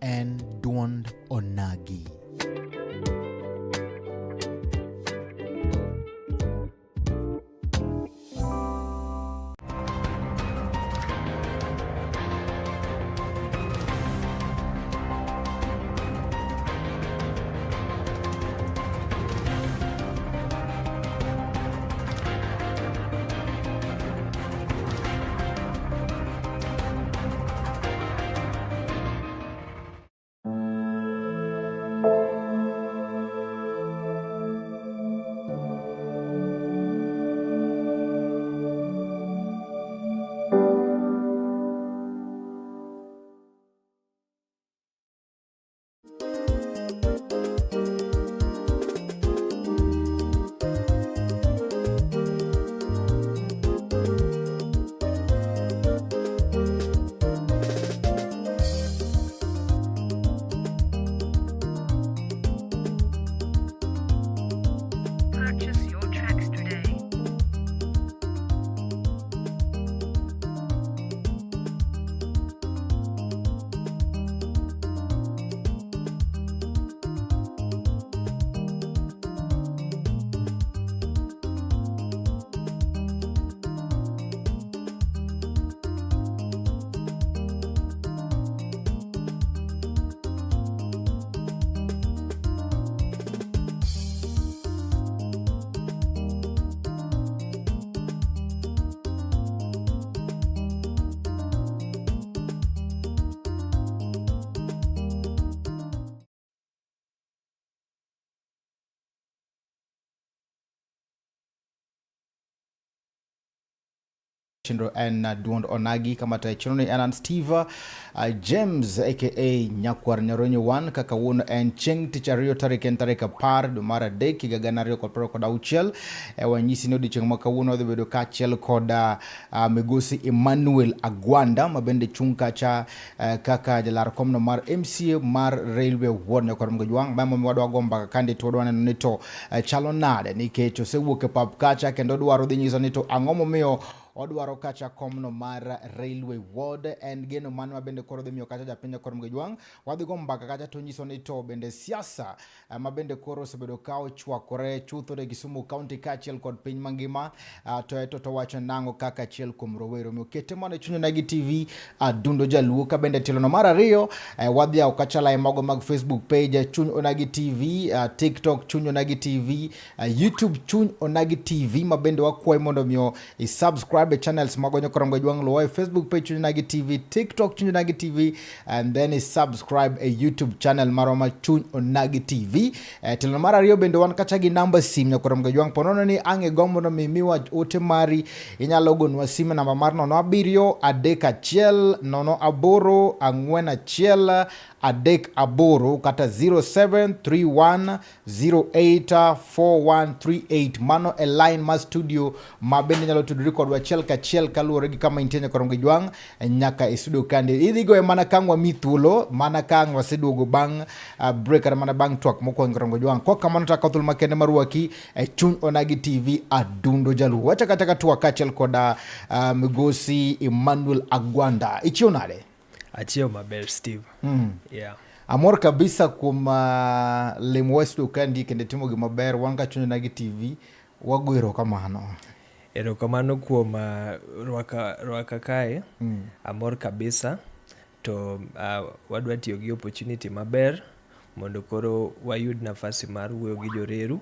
en duond Onagi. Purchase your tracks today. Chenro en duond Onagi kama tayo chenro ni en an Steve James aka Nyakwar Nyaronyo 1 kaka wuono en chieng' tich ariyo tarik en tarik 10 dwe mar 3 higa 2026. Wanyisi ni odiochieng' ma kawuono wadhi bedo kaachiel kod migosi Emmanuel Agwanda ma bende chung' kacha kaka jalar komno mar MCA mar Railway Ward Nyakwar Mgojwang'. Ma emomiyo wadwa go mbaka kandi to wadwa neno ni to chalo nade nikech osewuok e pap kacha kendo dwaro dhi nyiso ni to ang'o momiyo odwaro kacha komno mar Railway Ward. En geno mane ma bende koro dhi miyo kacha japiny Nyakwar Mgojwang'. Wadhi go mbaka kacha to nyiso ni to bende siasa ma bende koro osebedo ka ochwakore chutho e Kisumu County kaachiel kod piny mangima, to eto to wacho nang'o kaka achiel kuom rowere. Omiyo kete mondo e Chuny Onagi TV, Adundo Jaluo. Ka bende tielono mar ariyo, wadhi yawo kacha lai mago mag Facebook page Chuny Onagi TV, TikTok Chuny Onagi TV, YouTube Chuny Onagi TV, ma bende wakwayi mondo miyo i subscribe e channels mago Nyakwar Mgajwang'. Luwa e Facebook page Chuny Onagi TV, TikTok Chuny Onagi TV, and then i subscribe e YouTube channel marwa ma Chuny Onagi TV. Tielo mar ariyo bende wan kacha gi namba sim Nyakwar Mgajwang'. Ponono ni ang' igombo mondo mi imiwa ote mari, inyalo gonwa sim e namba mar 0 7 3 1 0 8 4 1 3 8 kata 0731 084138. Mano e line ma studio ma bende nyalo tudori kodwa achiel kachiel kaluwore gi kama intie Nyakwar Mgajwang' nyaka e studio kandi. Idhi goye mana ka ang' wami thuolo, mana ka ang' waseduogo bang' break kata mana bang' twak mokwongo Nyakwar Mgajwang'. Kwa kamano to akawo thuolo makende mar rwaki e Chuny Onagi TV Adundo Jaluo. Wachako achaka twak kaachiel kod migosi Emmanuel Agwanda. Ichiew nade? Achiew maber Steve. Yeah. Amor kabisa kuom limo wa studio kandi kendo timo gima ber. Wan ka Chuny Onagi TV wago erokamano. Erokamano kuom rwaka kae. Amor kabisa to wadwa tiyo gi opportunity maber mondo koro wayud nafasi mar wuoyo gi joreru,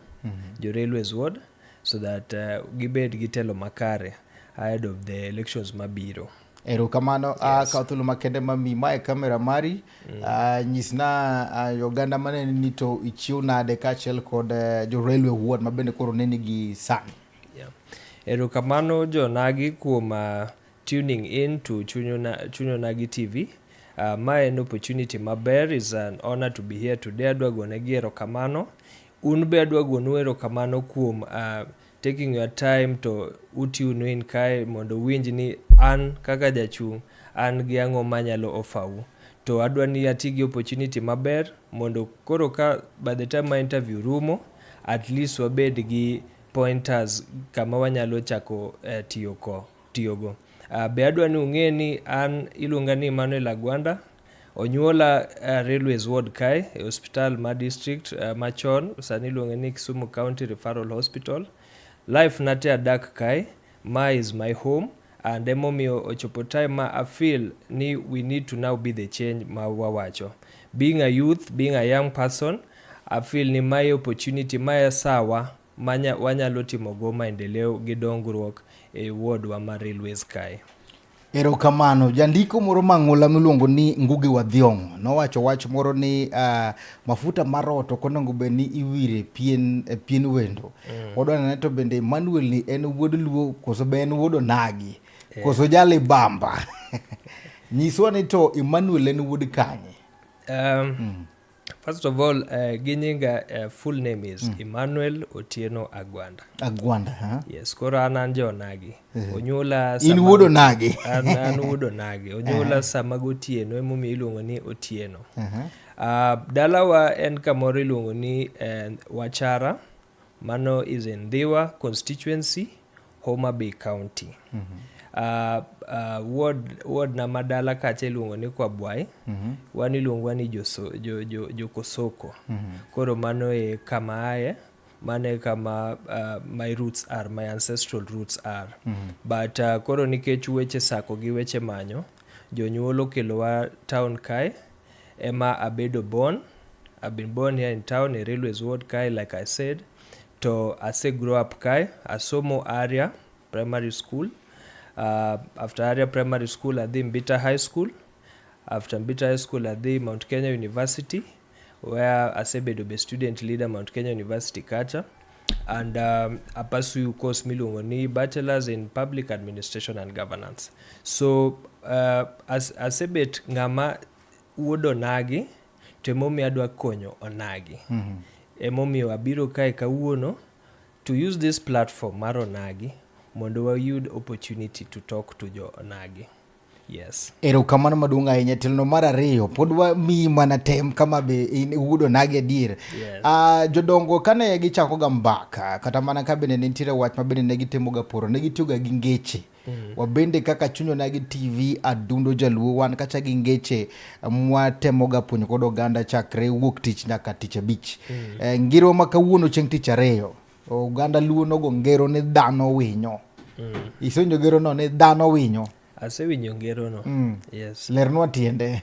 jo Railways Ward, so that gibed gi telo makare ahead of the elections mabiro. Erokamano. Kaw thuolo makende mami mae kamera mari. Nyisna oganda maneni ni to ichiew nade kaachiel kod jo Railway Ward ma bende koro neni gi sani. Yeah. Erokamano jonagi kuom tuning in to Chuny Onagi TV. Ma en opportunity maber, is an honor to be here today. Adwa gonegi erokamano. Un be adwa gonu erokamano kuom taking your time to utune in kae mondo uwinj ni an kaka jachung' an gi ang'o manyalo offer u. To adwa ni ati gi opportunity maber mondo koro ka by the time ma interview rumo, at least wabed gi pointers kama wanyalo chako tiyogo. Be adwa ni ung'e ni an iluonga ni Emmanuel Agwanda. Onyuola Railways Ward kae e osiptal ma district machon sani iluonge ni Kisumu County Referral Hospital. Life na te adak kae, ma is my home and emomiyo ochopo time ma I feel ni we need to now be the change ma wawacho. Being a youth, being a young person, I feel ni mae opportunity, mae sawa ma wanyalo timogo maendeleo gi dongruok e ward wa mar Railways kae. Erokamano. Jandiko moro mang'ula miluongo ni Ngugi wa Thiong'o nowacho wach moro ni mafuta mar ot ok onego bed ni iwire pien, e pien wendo. Wadwa nene to bende Emmanuel ni en wuod Luo koso be en wuod Onagi koso jalibamba. Nyiswa ni to Emmanuel en wuod kanye? First of all, gi nyinga full name is Emmanuel Otieno Agwanda. Agwanda, ha? Yes, koro an jo Onagi. Onyuola In sama wuod Onagi. An wuod Onagi. Onyuola sama gotieno emomiyo iluongo ni Otieno. Dalawa en kamoro iluongo ni Wachara. Mano is in Ndhiwa constituency, Homa Bay County. Ward na madala kacha iluongo ni Kwabwai. Wan iluongowa ni Jokosoko. Koro mano e kama aye, mano e kama my roots are, my ancestral roots are. But koro nikech weche sako gi weche manyo, jonyuol okelowa town kae, ema abedo born. I've been born here in town, in Railways Ward kae, like I said. To ase grow up kae, asomo Area Primary School. After Area Primary School, adhi Mbita High School. After Mbita High School, adhi Mount Kenya University, where asebedo be student leader Mount Kenya University kacha. And I pursue course miluongo ni Bachelor's in Public Administration and Governance. So asebet ng'ama wuod Onagi, to emomiyo adwa konyo Onagi. Emomiyo abiro kae kawuono to use this platform mar Onagi mondo wayud opportunity to talk to jo Onagi. Yes. Erokamano maduong' ahinya. Tielo mar ariyo pod wamiyi mana tem kama be in wuod Onagi adier. Yes. Jodongo kane gichako ga mbaka kata mana ka bende ne nitiere wach ma bende ne gitimo ga poro ne gitiyo ga gi ngeche. Wabende kaka Chuny Onagi TV Adundo Jaluo wan kacha gi ngeche mwatemo ga puonjo kod oganda chakre wuok tich nyaka tich abich. Ngero ma kawuono chieng' tich ariyo oganda Luo nogo ngero ni dhano winyo. Isewinjo ngero no ni dhano winyo? Asewinjo ngero no. Yes. Lernwa tiende.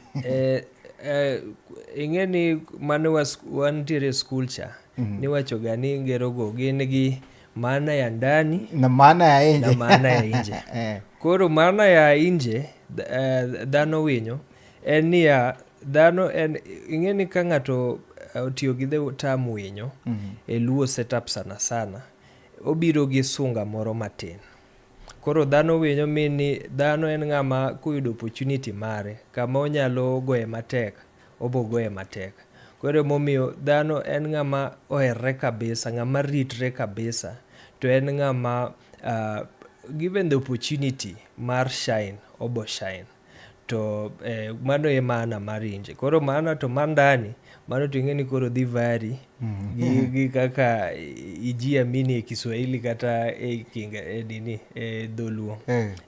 Ing'e ni mane wantiere e school cha, niwacho ga ni ngero go gin gi maana ya ndani na maana ya nje. Na maana ya nje. Koro maana ya nje, dhano winyo en niya, dhano en ing'e ni ka ng'ato otiyo gi the term winyo e Luo setup sana sana, obiro gi sunga moro matin. Koro dhano winyo mean ni dhano en ng'ama koyudo opportunity mare kama onyalo goye matek, obo goye matek. Koro emomiyo dhano en ng'ama oherre kabisa, ng'ama ritre kabisa, to en ng'ama given the opportunity mar shine, obo shine. To mano e maana mar inje. Koro maana to mar ndani, mano to ing'e ni koro dhi vary gi kaka ijiamini e Kiswahili kata e kinga, e nini, e dholuo.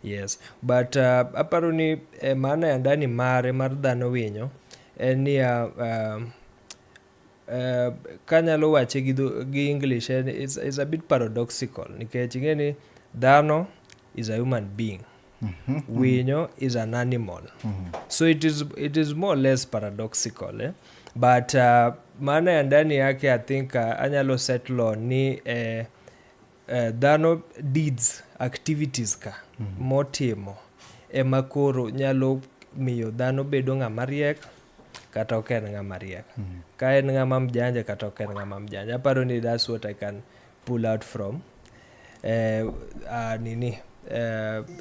Yes. But aparo ni maana ya ndani mare mar dhano winyo en niya, kanyalo wache gi English en it's a bit paradoxical nikech ing'e ni dhano is a human being. Winyo is an animal. So it is more or less paradoxical, eh? But maana ya ndani yake I think anyalo settle on ni dhano deeds, activities ka motimo ema koro nyalo miyo dhano bedo ng'ama riek kata ok en ng'ama riek. Ka en ng'ama mjanja kata ok en ng'ama mjanja. Aparo ni that's what I can pull out from nini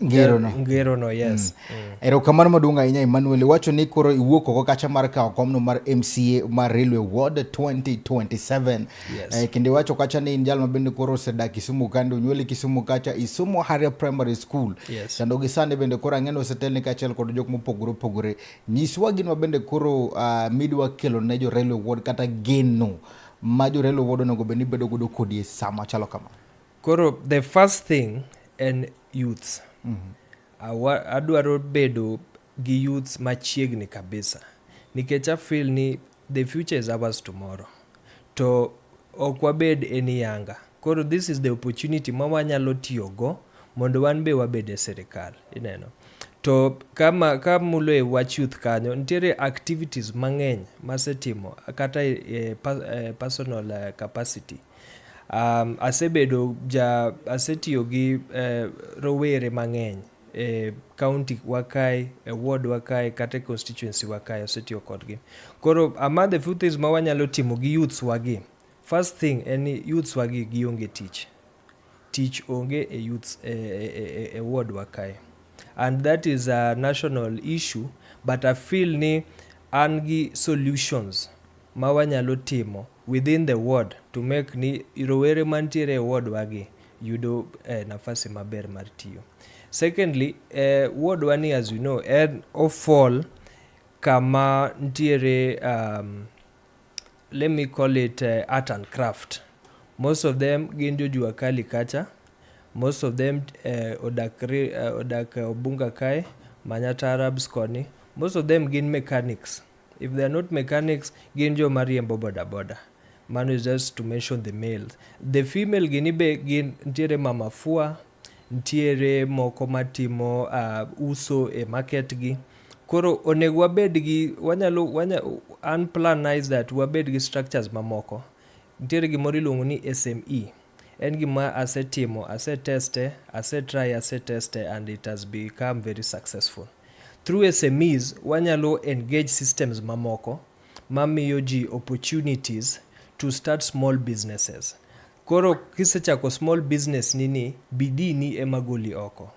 Ngero no. Ngero no, yes. Erokamano maduong' ahinya Emmanuel. Iwacho ni koro iwuok oko kacha mar kawo komno mar MCA mar Railway Ward 2027. Yes. Kendo iwacho kacha ni in jal ma bende koro osedak Kisumu kando onyuoli Kisumu kacha isomo Haria Primary School. Yes. Kendo gi sani bende koro ang'e ni osetelni kaachiel kod jok mopogore opogore. Nyiswa gino ma bende koro midwa kelo ne jo Railway Ward kata geno ma jo Railway Ward onego bed ni bedo godo kodi e sama chalo kama. Koro the first thing en youths. Adwaro bedo gi youths machiegni kabisa. Nikech I feel ni the future is ours tomorrow. To ok wabed any younger. Koro this is the opportunity ma wanyalo tiyogo mondo wan be wabed e sirikal. Ineno. To kama kamulo e wach youth kanyo, nitiere activities mang'eny masetimo kata e personal capacity. Asebedo ja asetiyo gi rowere mang'eny e county wa kae, e ward wa kae, kata e constituency wa kae asetiyo kodgi. Koro among the few things ma wanyalo timo gi youths wagi, first thing en ni youths wagi gionge tich. Tich onge e youths e ward wa kae. And that is a national issue, but I feel ni an gi solutions ma wanyalo timo within the ward to make ni rowere mantiere e ward wagi yudo nafasi maber mar tiyo. Secondly, ward wa ni, as you know, en ofall kama nitiere, let me call it art and craft. Most of them gin jo jua kali kacha. Most of them odak Obunga kae, Manyata Arabs koni. Most of them gin mechanics. If they are not mechanics, gin joma riembo boda boda. Mano is just to mention the males. The female gini be gin nitiere mama fua, nitiere moko matimo uso e market gi. Koro onego wabed gi wanyalo wanya, an plan is that wabed gi structures mamoko. Nitiere gimoro iluongo ni SME. En gima asetimo, aseteste, asetry, aseteste and it has become very successful. Through SMEs, wanyalo engage systems mamoko mamiyo ji opportunities to start small businesses. Koro kisechako small business nini, bidii ni ema goli oko.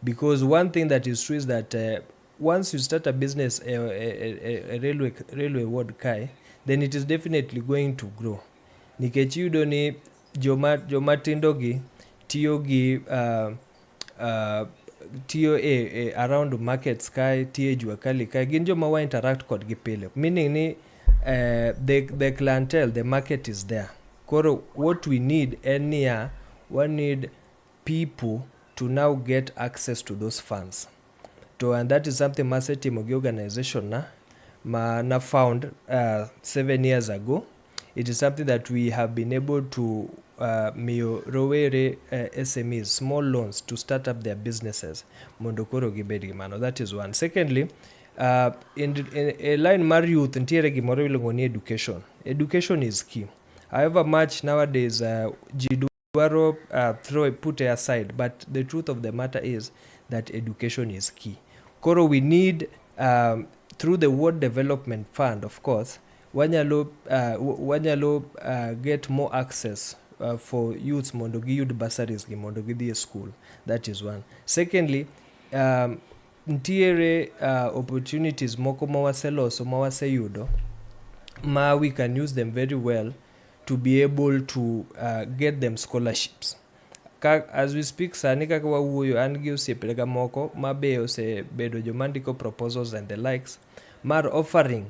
Because one thing that is true is that once you start a business a railway ward kae, then it is definitely going to grow. Nikech iyudo ni joma tindo gi tiyo gi tiyo e around markets kae, tiyo e jua kali kae, gin joma wa interact kodgi pile. Meaning ni the clientele, the market is there. Koro what we need en niya, we need people to now get access to those funds. To and that is something masetimo gi organization na ma na found 7 years ago. It is something that we have been able to miyo rowere SMEs small loans to start up their businesses mondo koro gibed gi mano. That is one. Secondly, in a line mar youth nitiere gimoro iluongo ni education. Education is key. However much nowadays ji dwaro throw put it aside, but the truth of the matter is that education is key. Koro we need, through the Ward Development Fund, of course, wanyalo get more access for youths mondo giyud bursaries gi mondo gidhi e school. That is one. Secondly, nitiere opportunities moko ma waseloso ma waseyudo ma we can use them very well to be able to get them scholarships. Ka, as we speak sani kaka wawuoyo, an gi osiepega moko ma be osebedo joma ndiko proposals and the likes mar offering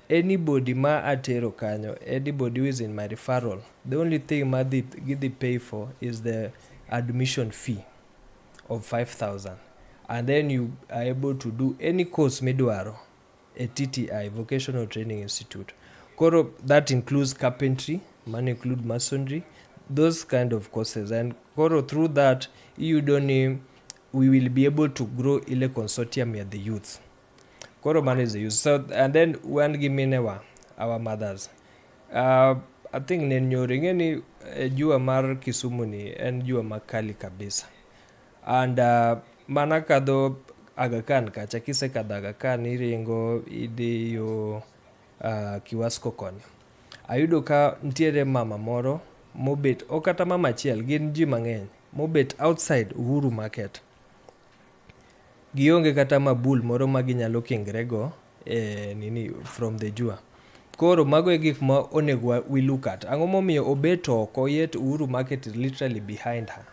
anybody ma atero kanyo, anybody who is in my referral, the only thing ma dhi, gidhi pay for is the admission fee of 5000 and then you are able to do any course midwaro e TTI, Vocational Training Institute. Koro that includes carpentry, mano include masonry, those kind of courses. And koro through that iyudo ni we will be able to grow ile consortium ya the youth. Koro mano is the youth. So and then wan gi minewa, our mothers. I think ne nyoro ing'e ni jua mar Kisumu ni en jua makali kabisa. And mana kadho Aga Khan kacha, kisekadho Aga Khan iringo idhi yo Kiwasko koni. Ayudo ka nitiere mama moro mobet, ok kata mama achiel, gin ji mang'eny mobet outside Uhuru Market. Gionge kata mabul moro ma ginyalo kingre go e nini from the jua. Koro mago e gik ma onego we look at. Ang'o momiyo obet oko yet Uhuru Market is literally behind her?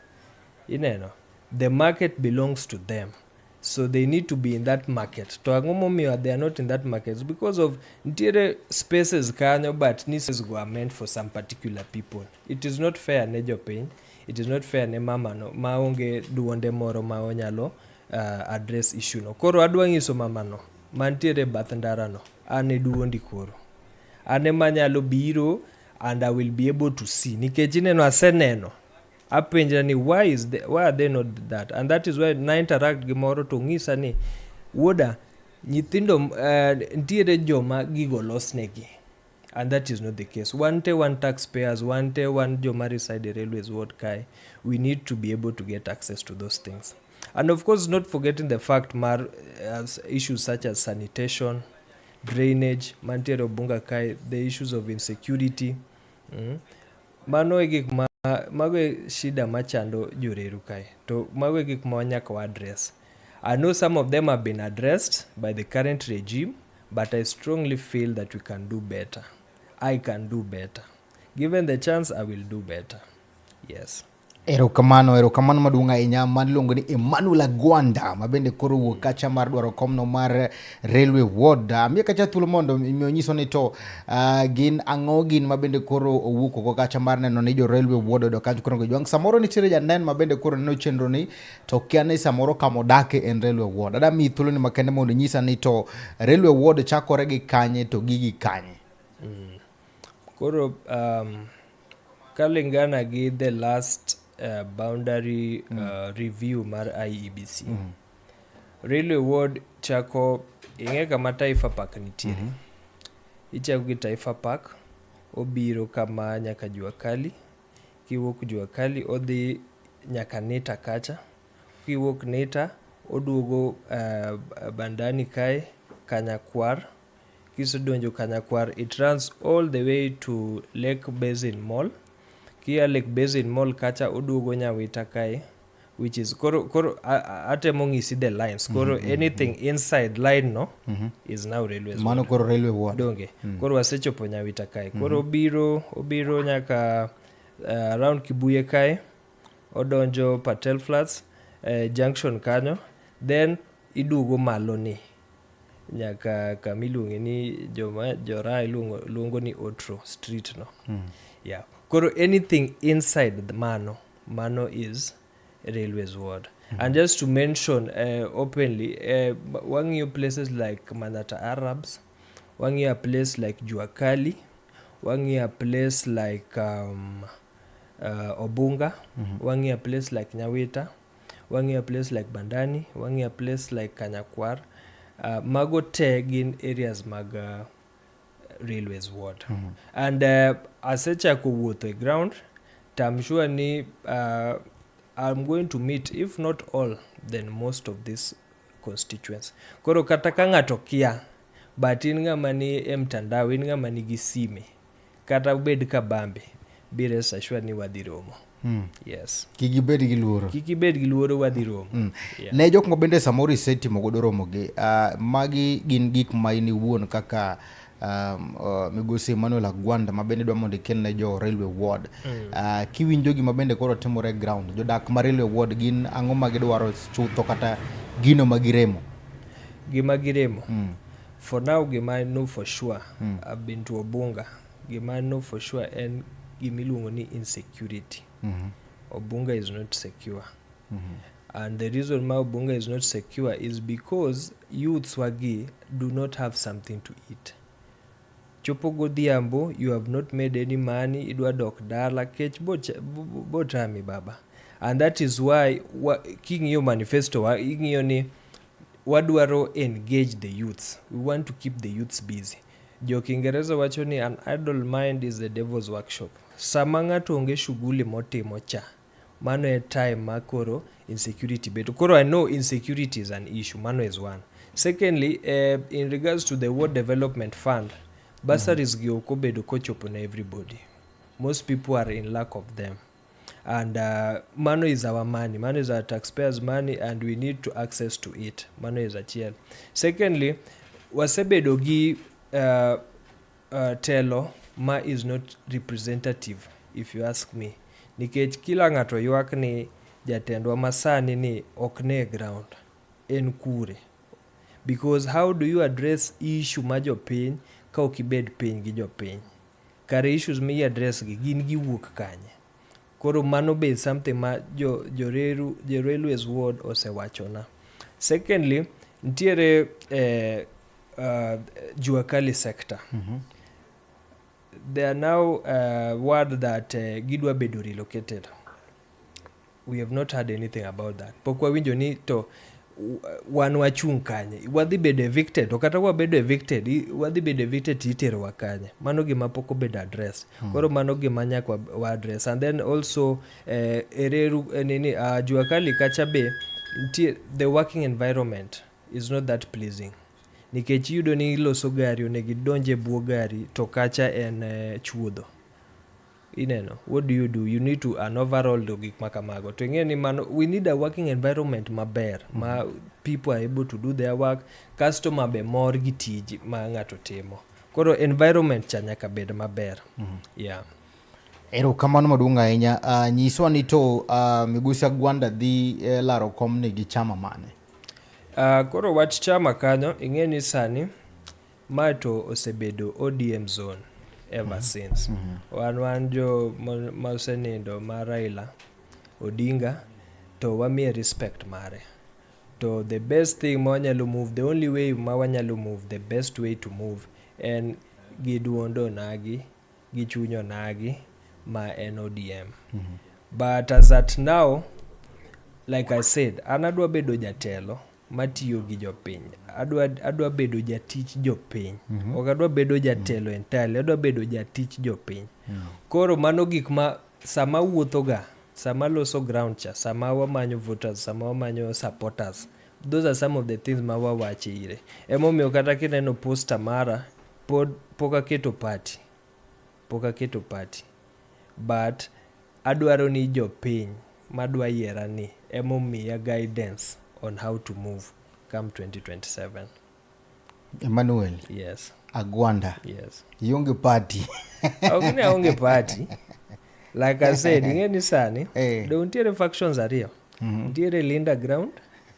Ineno? The market belongs to them. So they need to be in that market. To ang'o momiyo they are not in that market? It's because of nitiere spaces kanyo, but ni spaces go are meant for some particular people. It is not fair ne jopiny. It is not fair ne mama no maonge duonde moro ma onyalo address issue no. Koro adwa nyiso mama no Mantiere e bath ndarano, an e duondi koro. An ema anyalo biro and I will be able to see. Nikech ineno aseneno. Apenjra ni why are they not that? And that is why na interact gi moro to ong'isa ni wuoda nyithindo nitiere joma gigo losnegi. And that is not the case. Wan te wan taxpayers, wan te wan joma reside e Railways Ward kae. We need to be able to get access to those things. And of course, not forgetting the fact mar issues such as sanitation, drainage, mantiere Obunga kae, the issues of insecurity. Mano e gik ma mago e shida machando joreru kae. To mago e gik ma nyaka wa address. I know some of them have been addressed by the current regime, but I strongly feel that we can do better. I can do better. Given the chance, I will do better. Yes. Erokamano, erokamano maduong' ahinya man iluongo ni Emmanuel Agwanda ma bende koro wuok kacha mar dwaro komno mar Railway Ward. Amiye kacha thuolo mondo mi onyiso ni to gin ang'o gin ma bende koro owuok oko kacha mar neno ni jo Railway Ward oyudo kanyo koro jwang'. Samoro nitiere janen ma bende koro neno chenro ni to kia ni samoro kamodake en Railway Ward. Ada miyi thuolo ni makende mondo inyisa ni to Railway Ward chakore gi kanye to gigi kanye. Koro kalingana gi the last boundary review mar IEBC, Railway Ward chako ing'e kama Taifa Park nitiere. Ichako gi Taifa Park, obiro kama nyaka Jua Kali. Kiwuok Jua Kali odhi nyaka Nita kacha. Kiwuok Nita oduogo Bandani kae, Kanyakwar. Kisedonjo Kanyakwar, it runs all the way to Lake Basin Mall. Kia Lake Basin Mall kacha oduogo Nyawita kae, which is koro atemo ng'isi the lines. Koro anything inside line no is now Railways Mano Ward. Koro Railway Ward. Donge. Koro wasechopo Nyawita kae. Koro obiro nyaka around Kibuye kae, odonjo Patel Flats junction kanyo, then iduogo malo ni nyaka kama iluonge ni joma jora luongo ni Otro Street no. Yeah. Koro anything inside mano is Railways Ward. And just to mention openly, wang'iyo places like Manyatta Arabs, wang'iyo a place like Juakali, wang'iyo a place like Obunga, wang'iyo a place like Nyawita, wang'iyo a place like Bandani, wang'iyo a place like Kanyakwar. Mago te gin areas mag Railways Ward. And asechako wuotho e ground, to I'm sure ni I'm going to meet, if not all, then most of these constituents. Koro kata ka ng'ato kia, but in ng'ama ni e mtandao, in ng'ama nigi sime, kata obed kabambe, be rest assured ni wadhi romo. Yes. Kik ibed gi luoro. Kik ibed gi luoro, wadhi romo. Yeah. Ne jok ma bende samoro isetimo godo romo gi, magi gin gik ma in iwuon kaka migosi Emmanuel Agwanda ma bende dwa mondo ikel ne jo Railway Ward. Kiwinjo gima bende koro timore e ground, jodak ma Railway Ward gin ang'o ma gidwaro chutho kata gino ma giremo? Gima giremo. For now, gima I know for sure, I've been to Obunga. Gima I know for sure en gimiluongo ni insecurity. Obunga is not secure. And the reason why Obunga is not secure is because youths wagi do not have something to eat. Chopo godhiambo, you have not made any money, idwa dok dala, kech botami baba. And that is why king'iyo manifesto wa, ing'iyo ni wadwaro engage the youths. We want to keep the youths busy. Jo Kiingereza wacho ni an idle mind is the devil's workshop. Sama ng'ato onge shughuli motimo cha, mano e time ma koro insecurity bedo. Koro I know insecurity is an issue, mano is one. Secondly, in regards to the Ward Development Fund, bursaries gi ok obedo kochopo ne everybody. Most people are in lack of them. And mano is our money, mano is our taxpayers' money, and we need to access to it. Mano is achiel. Secondly, wasebedo gi telo ma is not representative, if you ask me. Nikech kila ng'ato ywak ni jatendwa masani ni ok ne ground, en kure. Because how do you address issue ma jopiny ka ok ibed piny gi jopiny? Kare issues mi address gi gin giwuok kanye? Koro mano be is something ma jo Railways Ward osewachona. Secondly, nitiere Jua Kali sector. They are now word that gidwa bedo relocated. We have not heard anything about that. Pok wawinjo ni to wan wachung' kanye. Wadhi bedo evicted, to kata wabedo evicted, wadhi bedo evicted to iterowa kanye. Mano gima pok obedo addressed. Koro mano gima nyaka wa address. And then also Ereru nini Jua Kali kacha be nitie the working environment is not that pleasing. Nikech iyudo ni iloso gari onego idonj e bwo gari to kacha en chuodho. Ineno, what do you do? You need to an overall do gik makamago. To ing'e ni mano we need a working environment maber ma people are able to do their work, customer be mor gi tij ma ng'ato timo. Koro environment cha nyaka bed maber. Yeah. Erokamano maduong' ahinya. Nyiswa ni to Migosi Agwanda dhi laro komni gi chama mane? Koro wach chama kanyo ing'e ni sani ma to osebedo ODM zone ever since. Wan jo ma osenindo ma Raila Odinga to wamiye respect mare. To the best thing ma wanyalo move, the only way ma wanyalo move, the best way to move en gi duond onagi, gi chuny onagi ma en ODM. But as at now, like I said, an adwa bedo jatelo matiyo gi jopiny. Adwa bedo jatich jopiny. Ok adwa bedo jatelo entirely, adwa bedo jatich jopiny. Koro mano gik ma sama wuotho ga, sama loso ground cha, sama wamanyo voters, sama wamanyo supporters, those are some of the things ma wawacho ire. Emomiyo kata kineno poster mara, pod pok aketo party. Pok aketo party. But adwaro ni jopiny madwa yiera ni emomiya guidance on how to move come 2027. Emmanuel Yes. Agwanda. Yes. Ionge party. Ok ni aonge party. Like I said, ing'e ni sani, do nitiere factions ariyo. Nitiere Linda Ground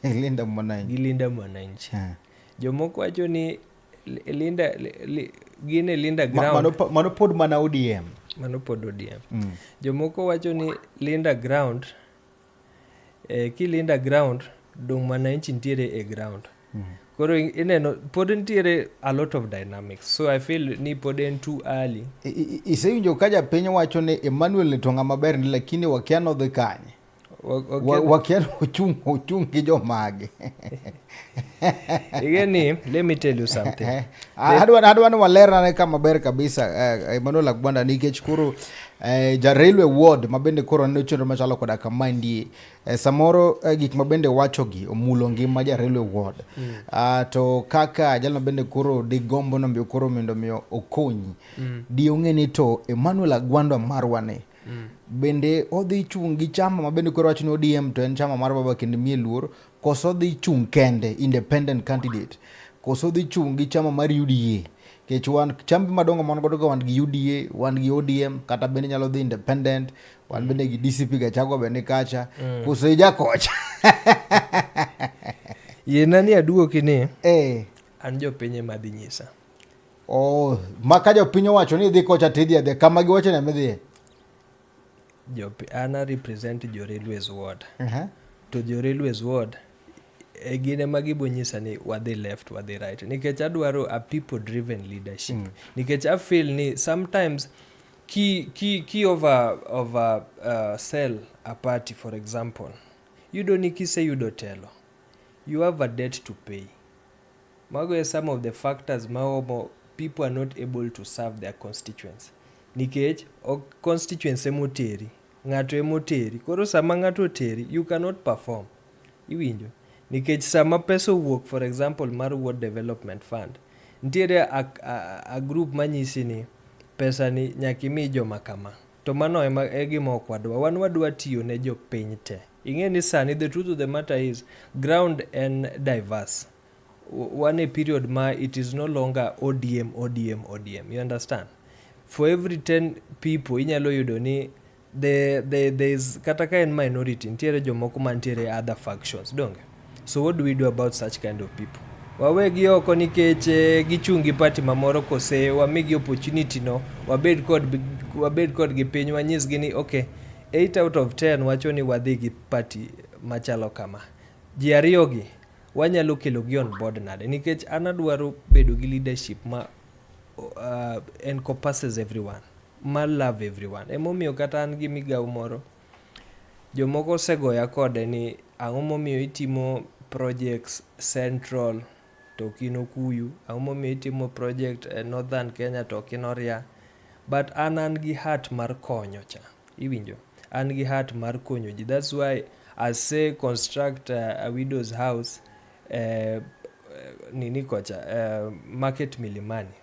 Linda Mwananchi. gi Linda Mwananchi. Jomoko wacho ni Linda gin e Linda Ground. Mano pod mana ODM. Mano pod ODM. Jomoko wacho ni Linda Ground, kilinda ground, dong Mwananchi nitiere e ground. Koro ineno pod nitiere a lot of dynamics. So I feel ni pod en too early. Isewinjo ka japiny wacho ni Emmanuel ni to ng'ama ber ni lakini wakia nodhi kanye. Wakia ni ochung' gi jomage. Ing'e ni, let me tell you something. Adwa ni walerne ka maber kabisa Emmanuel Agwanda nikech koro ja Railway Ward ma bende koro aneno chenro machalo koda kamaendi samoro gik ma bende wachogi omulo ngima ja Railway Ward. To kaka jal ma bende koro digombo ni koro mondo mi okonyi. Di ong'e ni to Emmanuel Agwanda marwa ni bende odhi chung' gi chama ma bende koro wacho ni ODM to en chama mar baba kendo miye luor koso odhi chung' kende independent candidate koso odhi chung' gi chama mar UDA kech wan chambe madongo man godo ga wan gi UDA wan gi ODM kata bende nyalo dhi independent wan bende gi DCP Gachagua bende kacha koso ija kocha. Yiena ni aduoki ni an jopiny ema dhi nyisa. Oh, ma ka jopiny owacho ni idhi kocha tidhi adhiya kama giwacho ni emidhiye. An a represent jo Railways Ward. To jo Railways Ward e gin ema gibo nyisa ni wadhi left wadhi right nikech adwaro a people driven leadership. Nikech I feel ni sometimes ki over sell a party, for example, yudo ni kiseyudo telo you have a debt to pay. Mago e some of the factors maomo people are not able to serve their constituents nikech ok constituents emoteri, ng'ato emoteri. Koro sama ng'ato oteri you cannot perform. Iwinjo nikech sama pesa owuok, for example, mar Ward Development Fund, nitiere a group manyisi ni pesa ni nyaka imi joma kama to mano ema e gima ok wadwa. Wan wadwa tiyo ne jopiny te. Ing'e ni sani the truth of the matter is ground en diverse. Wan e period ma it is no longer ODM ODM ODM, you understand? For every 10 people inyalo yudo ni there is kata ka en minority nitiere jomoko mantiere other factions, donge? So what do we do about such kind of people? Wawegi oko nikech gichung' gi party mamoro kose wamigi opportunity no wabed kodgi piny wanyisgi ni okay, 8 out of 10 wacho ni wadhi gi party machalo kama. Ji ariyo gi Wanyalo kelo gi on board nade? Nikech an adwaro bedo gi leadership ma encompasses everyone, ma love everyone. Emomiyo kata an gi migawo moro, jomoko osegoya kode ni ang'o momiyo itimo projects central to ok in Okuyu, ang'o momiyo itimo project e Northern Kenya to ok in Oria. But an gi heart mar konyo cha, iwinjo? An gi heart mar konyo ji. That's why ase construct a widow's house nini kocha, Market Milimani.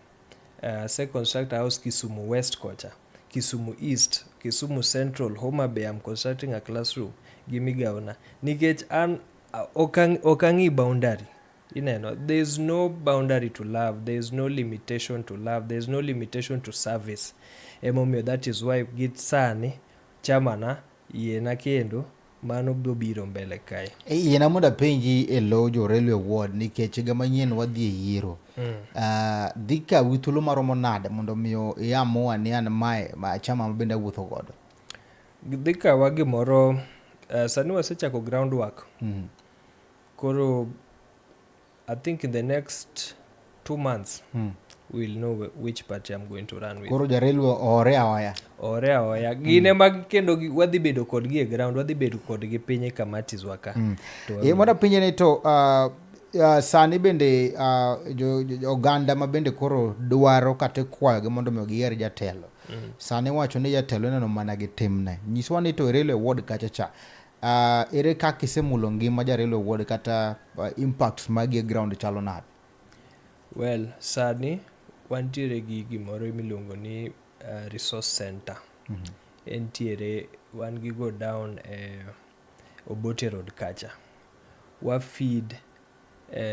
Ase construct a house Kisumu West kocha, Kisumu East, Kisumu Central, Homa Bay, I'm constructing a classroom gi migawona. Nikech an ok ang'i boundary. Ineno, there is no boundary to love, there is no limitation to love, there is no limitation to service. Emomiyo that is why gi sani chamana yiena kendo mano biro mbele kae. Yiena mondo apenji e lo jo Railway Ward nikech higa manyien wadhi e yiero. Dhi kawi thuolo maromo nade mondo miyo iamua ni an mae ma chama ma bende awuotho godo? Dhi kawa gimoro, sani wasechako groundwork. Koro I think in the next 2 months we'll know which party I'm going to run with. Koro ja Railway oore aoya. Ore aoya. Gin ema kendo wadhi bedo kodgi e ground, wadhi bedo kodgi piny e committees wa ka. To Mondo apenje ni to sani bende jo oganda ma bende koro dwaro kata ikwayogi mondo mi giyier jatelo. Sani wacho ni jatelo ineno mana gi timne. Nyiswa ni to e Railway Ward kacha cha, ere kaka isemulo ngima ja Railway Ward kata impacts magi e ground chalo nade? Well, sani wantiere gi gimoro miluongo ni resource center. Entiere wan gi go down e Obote Road kacha. Wa feed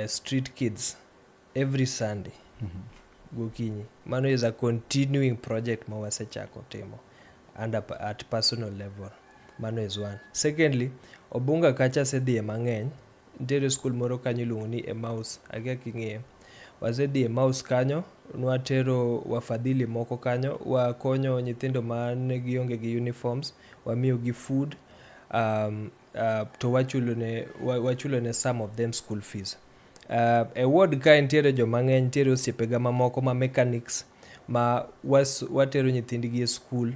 street kids every Sunday gokinyi. Mano is a continuing project ma wasechako timo under at personal level. Mano is one. Secondly, Obunga kacha asedhiye mang'eny. Nitiere skul moro kanyo iluongo ni Emmaus, akia king'eye. Wasedhi Emmaus kanyo, nwatero wafadhili moko kanyo, wakonyo nyithindo mane gionge gi uniforms, wamiyogi food, to wachulo ne some of them school fees. E ward kae nitiere joma ng'eny, nitiere osiepega mamoko ma mechanics ma watero nyithindgi e school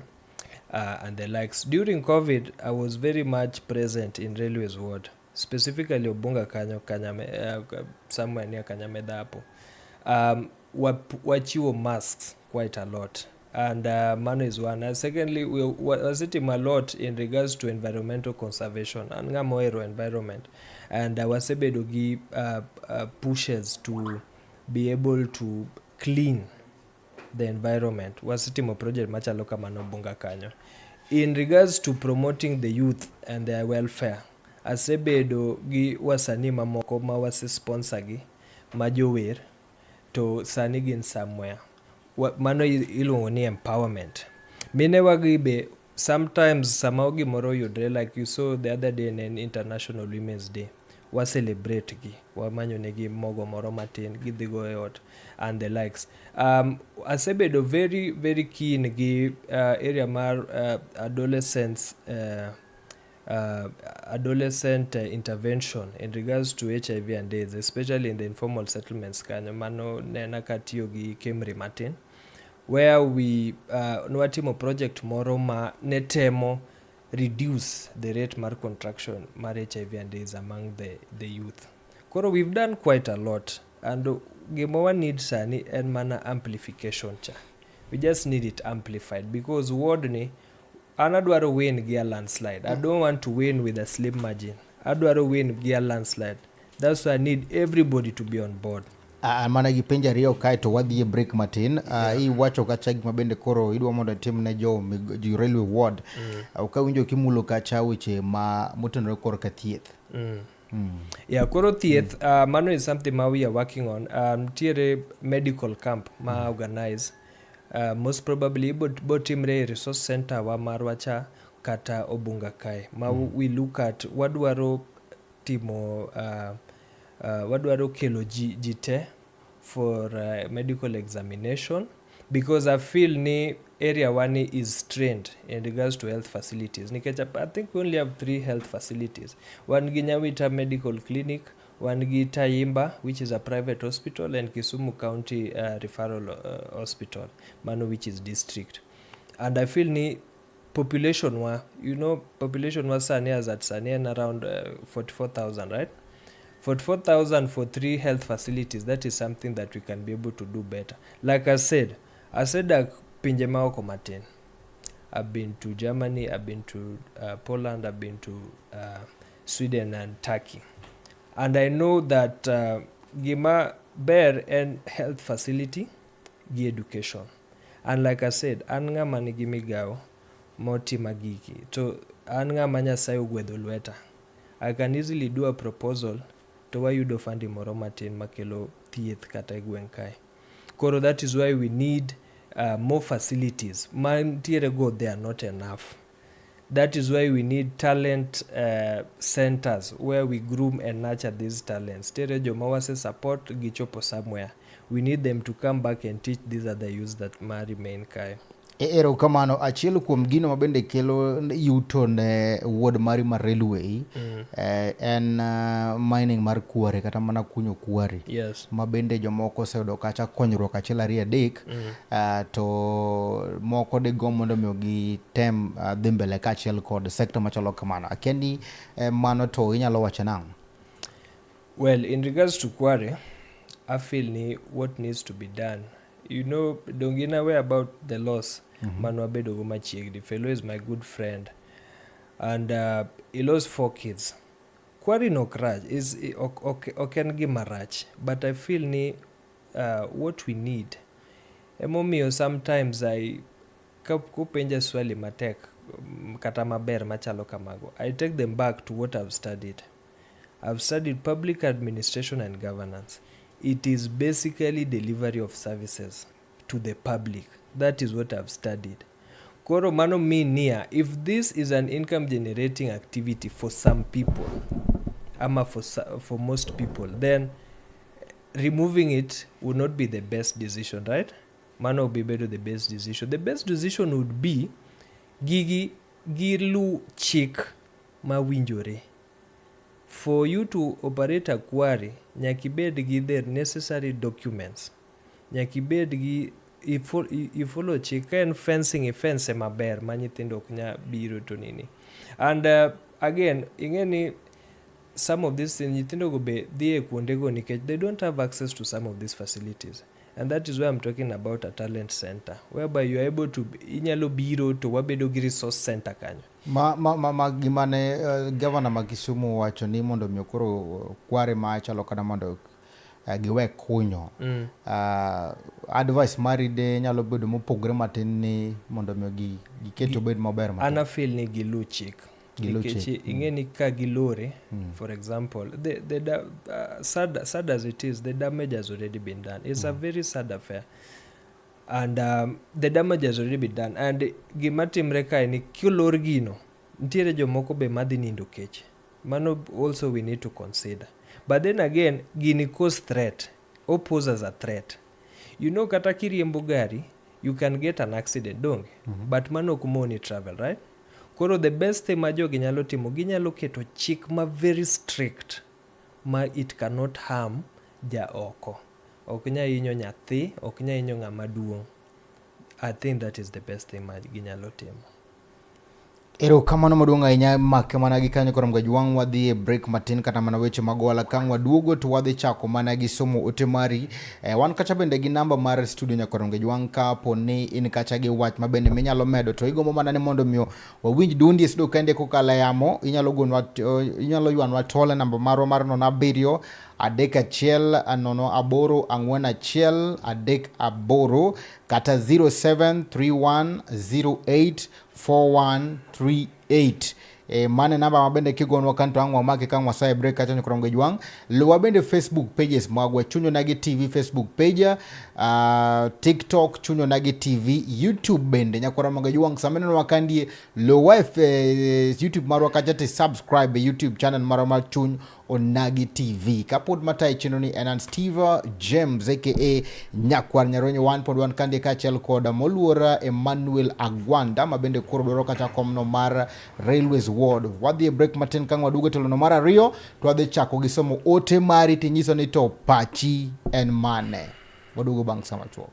and the likes. During COVID, I was very much present in Railways Ward, specifically Obunga kanyo, somewhere near Kanyamedha hapo. Wachiwo masks quite a lot. And mano is one. And secondly, we wasetimo a lot in regards to environmental conservation. An ng'ama ohero environment. And wasebedo gi pushes to be able to clean the environment. Wasetimo project machalo kamano Obunga kanyo. In regards to promoting the youth and their welfare, asebedo gi wasanii mamoko ma wase sponsor gi ma jower to sani gin somewhere. Mano iluongo ni empowerment. Minewa gi be sometimes sama gimoro oyudre, like you saw the other day ne en International Women's Day, wa celebrate gi, wamanyo negi mogo moro matin gidhi go e ot and the likes. Asebedo very very keen gi area mar adolescents, adolescent intervention in regards to HIV and AIDS, especially in the informal settlements kanyo. Mano nena katiyo gi Kemri matin, where we nwatimo project moro ma ne temo reduce the rate mar contraction mar HIV and AIDS among the youth. Koro we've done quite a lot, and gima wa need sani en mana amplification cha. We just need it amplified because ward ni an adwaro win gi a landslide. I don't want to win with a slim margin. Adwaro win gi a landslide. That's why I need everybody to be on board. Mana gi penjo ariyo kae to wadhi e break matin. Iwacho kacha gima bende koro idwa mondo itim ne jo Railway Ward. Ok awinjo kimulo kacha weche ma motenore korka thieth. Yeah, koro thieth, mano is something ma we are working on. Nitiere medical camp ma organize. Most probably botimre e resource center wa marwa cha kata Obunga kae. Ma we look at wadwaro timo wadwaro kelo ji te for medical examination because I feel ni area wani is strained in regards to health facilities. Nikech I think we only have three health facilities. Wan gi Nyawita Medical Clinic, Wan gi Tayimba which is a private hospital and Kisumu County Referral Hospital, mano which is district. And I feel ni population wa, you know, population wa sani as at sani en around 44,000, right? 44,000 for three health facilities, that is something that we can be able to do better. Like I said, asedak pinje maoko matin. I've been to Germany, I've been to Poland, I've been to Sweden and Turkey. And I know that gima ber en health facility gi education. And like I said, an ng'ama nigi migawo motima gigi. To an ng'ama Nyasaye ogwedho lweta. I can easily do a proposal to wayudo funding moro matin makelo thieth kata e gweng' kae. Koro that is why we need more facilities. Mantiere go they are not enough. That is why we need talent centers where we groom and nurture these talents. Tere joma wase support gichopo somewhere. We need them to come back and teach these other youths that ma remain kae. Erokamano. Achiel kuom gino mabende kelo yuto ne wuod mari mar railway en mining mar quarry kata mana kunyo quarry. Ma bende jomoko oseyudo kacha konyruok achiel ariyo adek to moko digo mondo mi gitem dhi mbele kaachiel kod sekta machalo kamano. Akia ni mano to inyalo wacho nang'o? Well, in regards to quarry, I feel ni what needs to be done. You know, donge in aware about the loss mm-hmm. Manwabedo go machiegni. Fellow is my good friend. And he lost four kids. Quarry no rach is ok en gima rach, but I feel ni what we need emomiyo sometimes I kupenja swali matek kata maber machalo kamago, I take them back to what I've studied. I've studied public administration and governance. It is basically delivery of services to the public. That is what I've studied. Koro mano mean niya, if this is an income generating activity for some people, ama for most people, then removing it would not be the best decision, right? Mano would be better the best decision. The best decision would be gigi gilu chik mawinjore. For you to operate a quarry, nyaka ibed gi the necessary documents. Nyaka ibed gi ifollow chik. Ka en fencing, ifence maber ma nyithindo ok nya biro to nini. And again, ing'e ni some of these things, nyithindo go be dhi e kuondego nikech they don't have access to some of these facilities. And that is why I'm talking about a talent center, whereby you are able to, inyalo biro to wabedo gi resource center kanyo. Ma gima ne gavana ma Kisumu wacho ni mondo mi koro quarry machalo kata mondo giwe kunyo. Advice mari de nyalo bedo mopogore matin ni mondo mi giket obed maber matin. An afeel ni gilu chik. Gilu Nikech chik. Ing'e ni ka gilore, for example, sad as it is, the damage has already been done. It's a very sad affair. And the damage has already been done. And gima timre kae ni kilor gino, nitiere jomoko be madhi nindo kech. Mano also we need to consider. But then again, gini cause threat. O pose as a threat. You know, kata kiriembo gari, you can get an accident, donge? But mano ok moni travel, right? Koro the best thing ma jogi nyalo timo, ginyalo keto chik ma very strict ma it cannot harm jaoko. Ok nya hinyo nyathi, ok nya hinyo ng'ama duong'. I think that is the best thing ma ginyalo timo. Erokamano maduong' ahinya make mana gi kanyo koro mgajwang' wadhi e break matin kata mana weche mag ohala kang' waduogo to wadhi chako mana gi somo ote mari wan kacha bende gi namba mar studio nyakoro mgajwang' kapo ni in kacha gi wach ma bende minyalo medo to igombo mana ni mondo miyo wawinj duondi e studio kende kokalo e yamo inyalo gonwa inyalo ywanwa tol e namba marwa mar 07 3 1 0 8 4 1 3 8 kata 0731 08 4138. Mane namba mabende kigonwa kanto ang' wamaki kang' wasaye break kacha nyakrongo jwang' luwa bende Facebook pages magwa Chuny Onagi TV Facebook page, TikTok Chuny Onagi TV, YouTube bende nyakwara maga jwang' sama ineno wakandie luwa e YouTube marwa kacha ti subscribe e YouTube channel marwa mar Chuny Onagi TV. Kapod matayo chenro ni en an Steve James aka Nyakwar Nyaronyo 1 pod wan kande kaachiel kod moluor Emmanuel Agwanda ma bende koro dwaro kacha komno mar Railways Ward. Wadhi e break matin ka waduogo e telono mar ariyo to wadhi chako gi somo ote mari tinyiso ni to pachi en mane. Waduogo bang' sama chuok.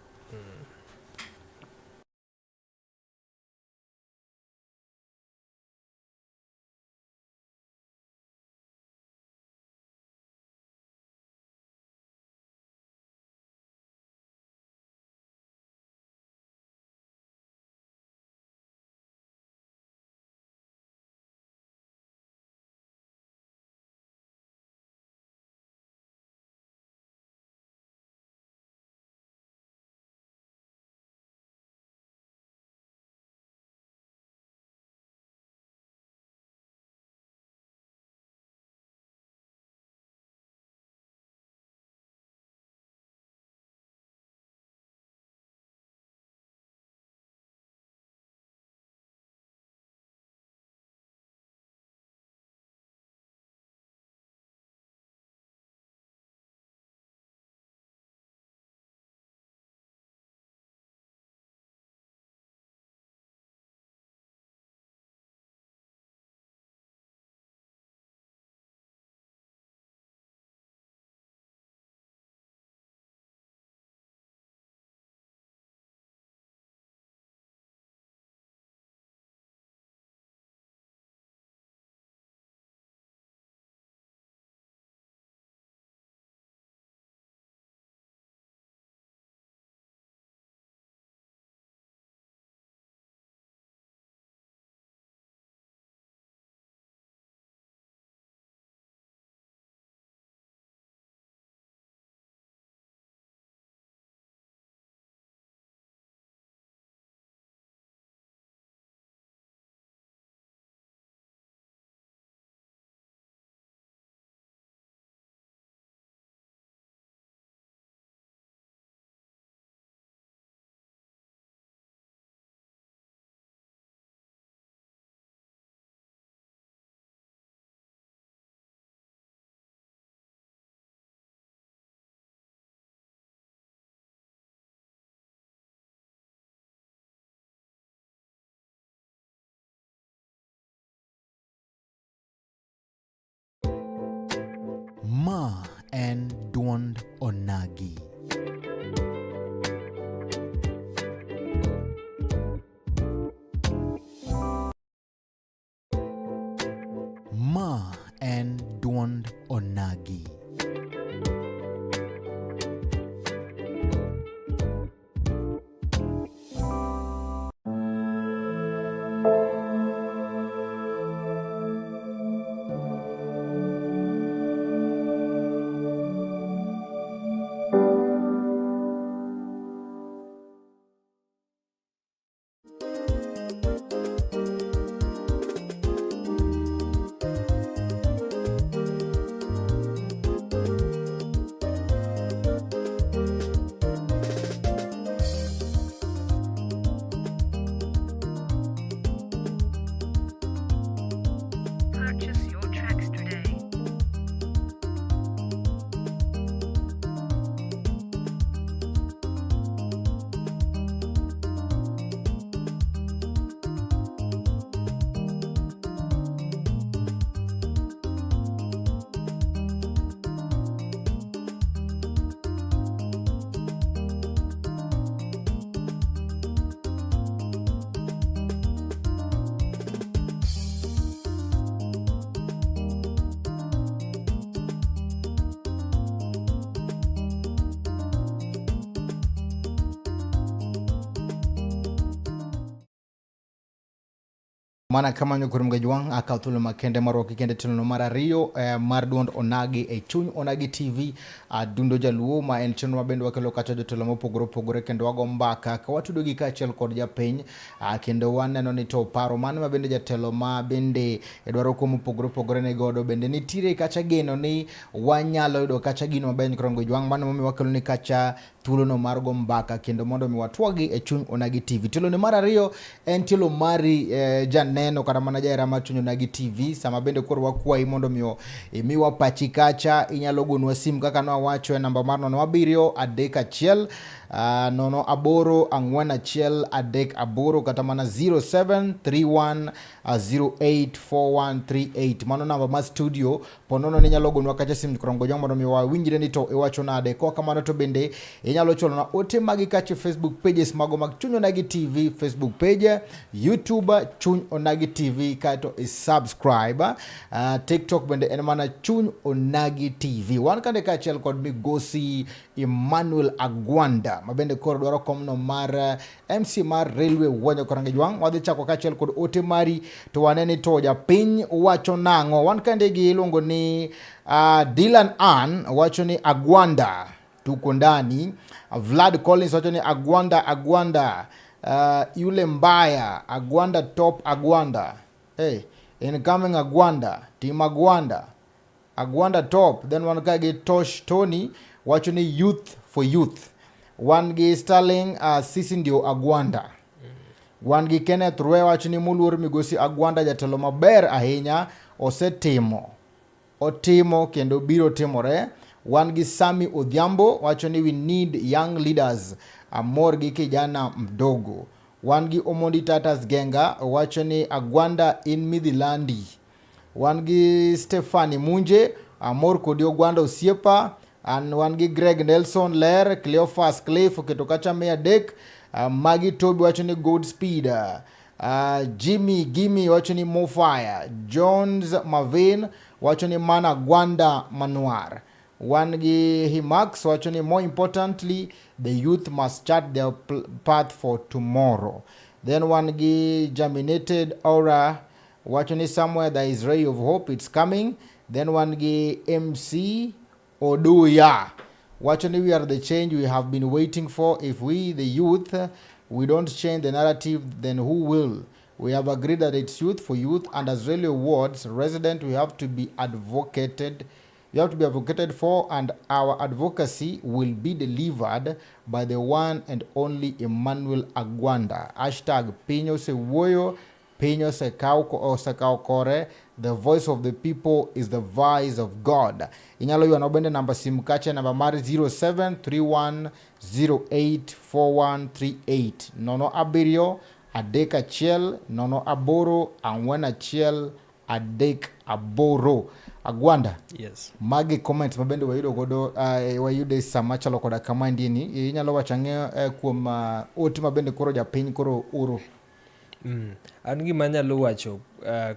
Ma en duond Onagi. Ma en duond Onagi. Purchase your tracks today. Mana kamano koro Mgajwang' akawo thuolo makende mar rwaki kende tielo mar ariyo mar duond Onagi e chuny Onagi TV Adundo Jaluo ma en chenro ma bende wakelo kacha jotelo mopogore opogore kendo wago mbaka ka watudogi kaachiel kod japiny kendo waneno ni to paro mane ma bende jatelo ma bende dwaro kuom mopogore opogore ni godo bende nitiere kacha geno ni wanyalo yudo kacha gino maber nyikoro Mgajwang' mano momiyo wakelo ni kacha Thuolono mar go mbaka kendo mondo mi watwagi e Chuny Onagi TV. Tieloni mar ariyo en tielo mari janeno kata mana jahera mar Chuny Onagi TV. Sama bende koro wakwayi mondo mi imiwa pachi kacha, inyalo gonwa sim kaka nwawacho e namba mar 07 31 08 41 38 kata mana 0731 084138. Mano namba mar studio. Ponono ni inyalo gonwa kacha sim korongo jong mondo mi wawinjre ni to iwacho nade. Koa kamano to bende inyalo chwalona ote magi kacha e Facebook pages mago mag Chuny Onagi TV, Facebook page, YouTube Chuny Onagi TV, kaeto i subscribe. TikTok bende en mana Chuny Onagi TV. Wan kande kaachiel kod migosi Emmanuel Agwanda ma bende koro dwaro komno mar MC mar Railway Wuonyo Korange Jwang'. Wadhi chako kaachiel kod ote mari to wane ni to japiny wacho nang'o. Wan kande gi iluongo ni Dylan Ann wacho ni Agwanda tuko ndani. Vlad Collins wacho ni Agwanda Agwanda, yule mbaya Agwanda top Agwanda. Hey, incoming Agwanda, team Agwanda. Agwanda top. Then wan ka gi Tosh Tony wacho ni youth for youth. Wan gi Sterling sisi ndio Agwanda. Wan gi Kenneth Rwe wacho ni moluor migosi Agwanda jatelo maber ahinya, osetimo, otimo kendo biro timore. Wan gi Sami Odhiambo wacho ni we need young leaders, amor gi kijana mdogo. Wan gi Omondi Tatas Genga wacho ni Agwanda in Midhilandi. Wan gi Stefani Munje, amor kodi Ogwanda osiepa. An wan gi Greg Nelson Ler, Cleophas Cliff oketo kacha 300. Magi Toby wacho ni Godspeed. Jimmy Gimi wacho ni Mofire. Jones Mavin wacho ni mana Gwanda Manuar. Wan gi Himax wacho ni more importantly the youth must chart their path for tomorrow. Then wan gi Germinated Aura wacho ni somewhere there is ray of hope, it's coming. Then wan gi MC Oduya wacho ni we are the change we have been waiting for. If we the youth we don't change the narrative, then who will? We have agreed that it's youth for youth, and as Railway Wards resident we have to be advocated. You have to be advocated for, and our advocacy will be delivered by the one and only Emmanuel Agwanda. Hashtag piny osewuoyo, piny osekaw kore. The voice of the people is the voice of God. Inyalo ywano bende namba sim kacha, namba mar 0731084138, 07 31 08 41 38. Agwanda. Yes. Magi comments ma bende wayudo godo, wayudo e sama chalo koda kama ndini. Inyalo wacho ang'e kuom ote ma bende koro japiny koro oro? An gima anyalo wacho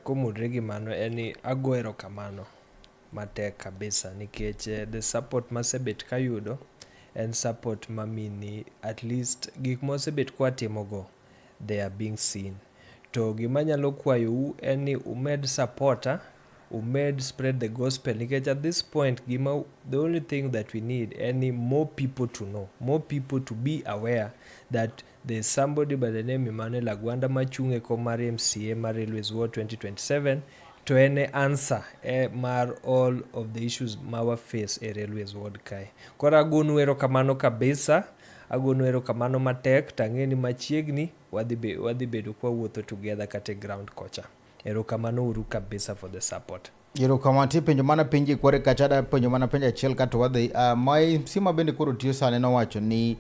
komudre gi mano en ni ago erokamano matek kabisa nikech the support masebet kayudo en support mamini at least gik mosebet kwatimogo, they are being seen. To gima anyalo kwayou en ni umed supporta, umed spread the gospel, nikech at this point gima the only thing that we need en ni more people to know, more people to be aware that there's somebody by the name Emmanuel Agwanda machung' e kom mar MCA mar Railways Ward 2027, to en e answer mar all of the issues ma wa face e Railways Ward kae. Koro agonu erokamano kabisa, agonu erokamano matek, tang'e ni machiegni wadhi bedo kwawuotho together kata e ground kocha. Erokamano uru kabisa for the support. Erokamano. Nitie penjo mana penji kware kacha, da penjo mana penjo achiel kato wadhi. Ma MC ma bende koro tiyo sani nowacho ni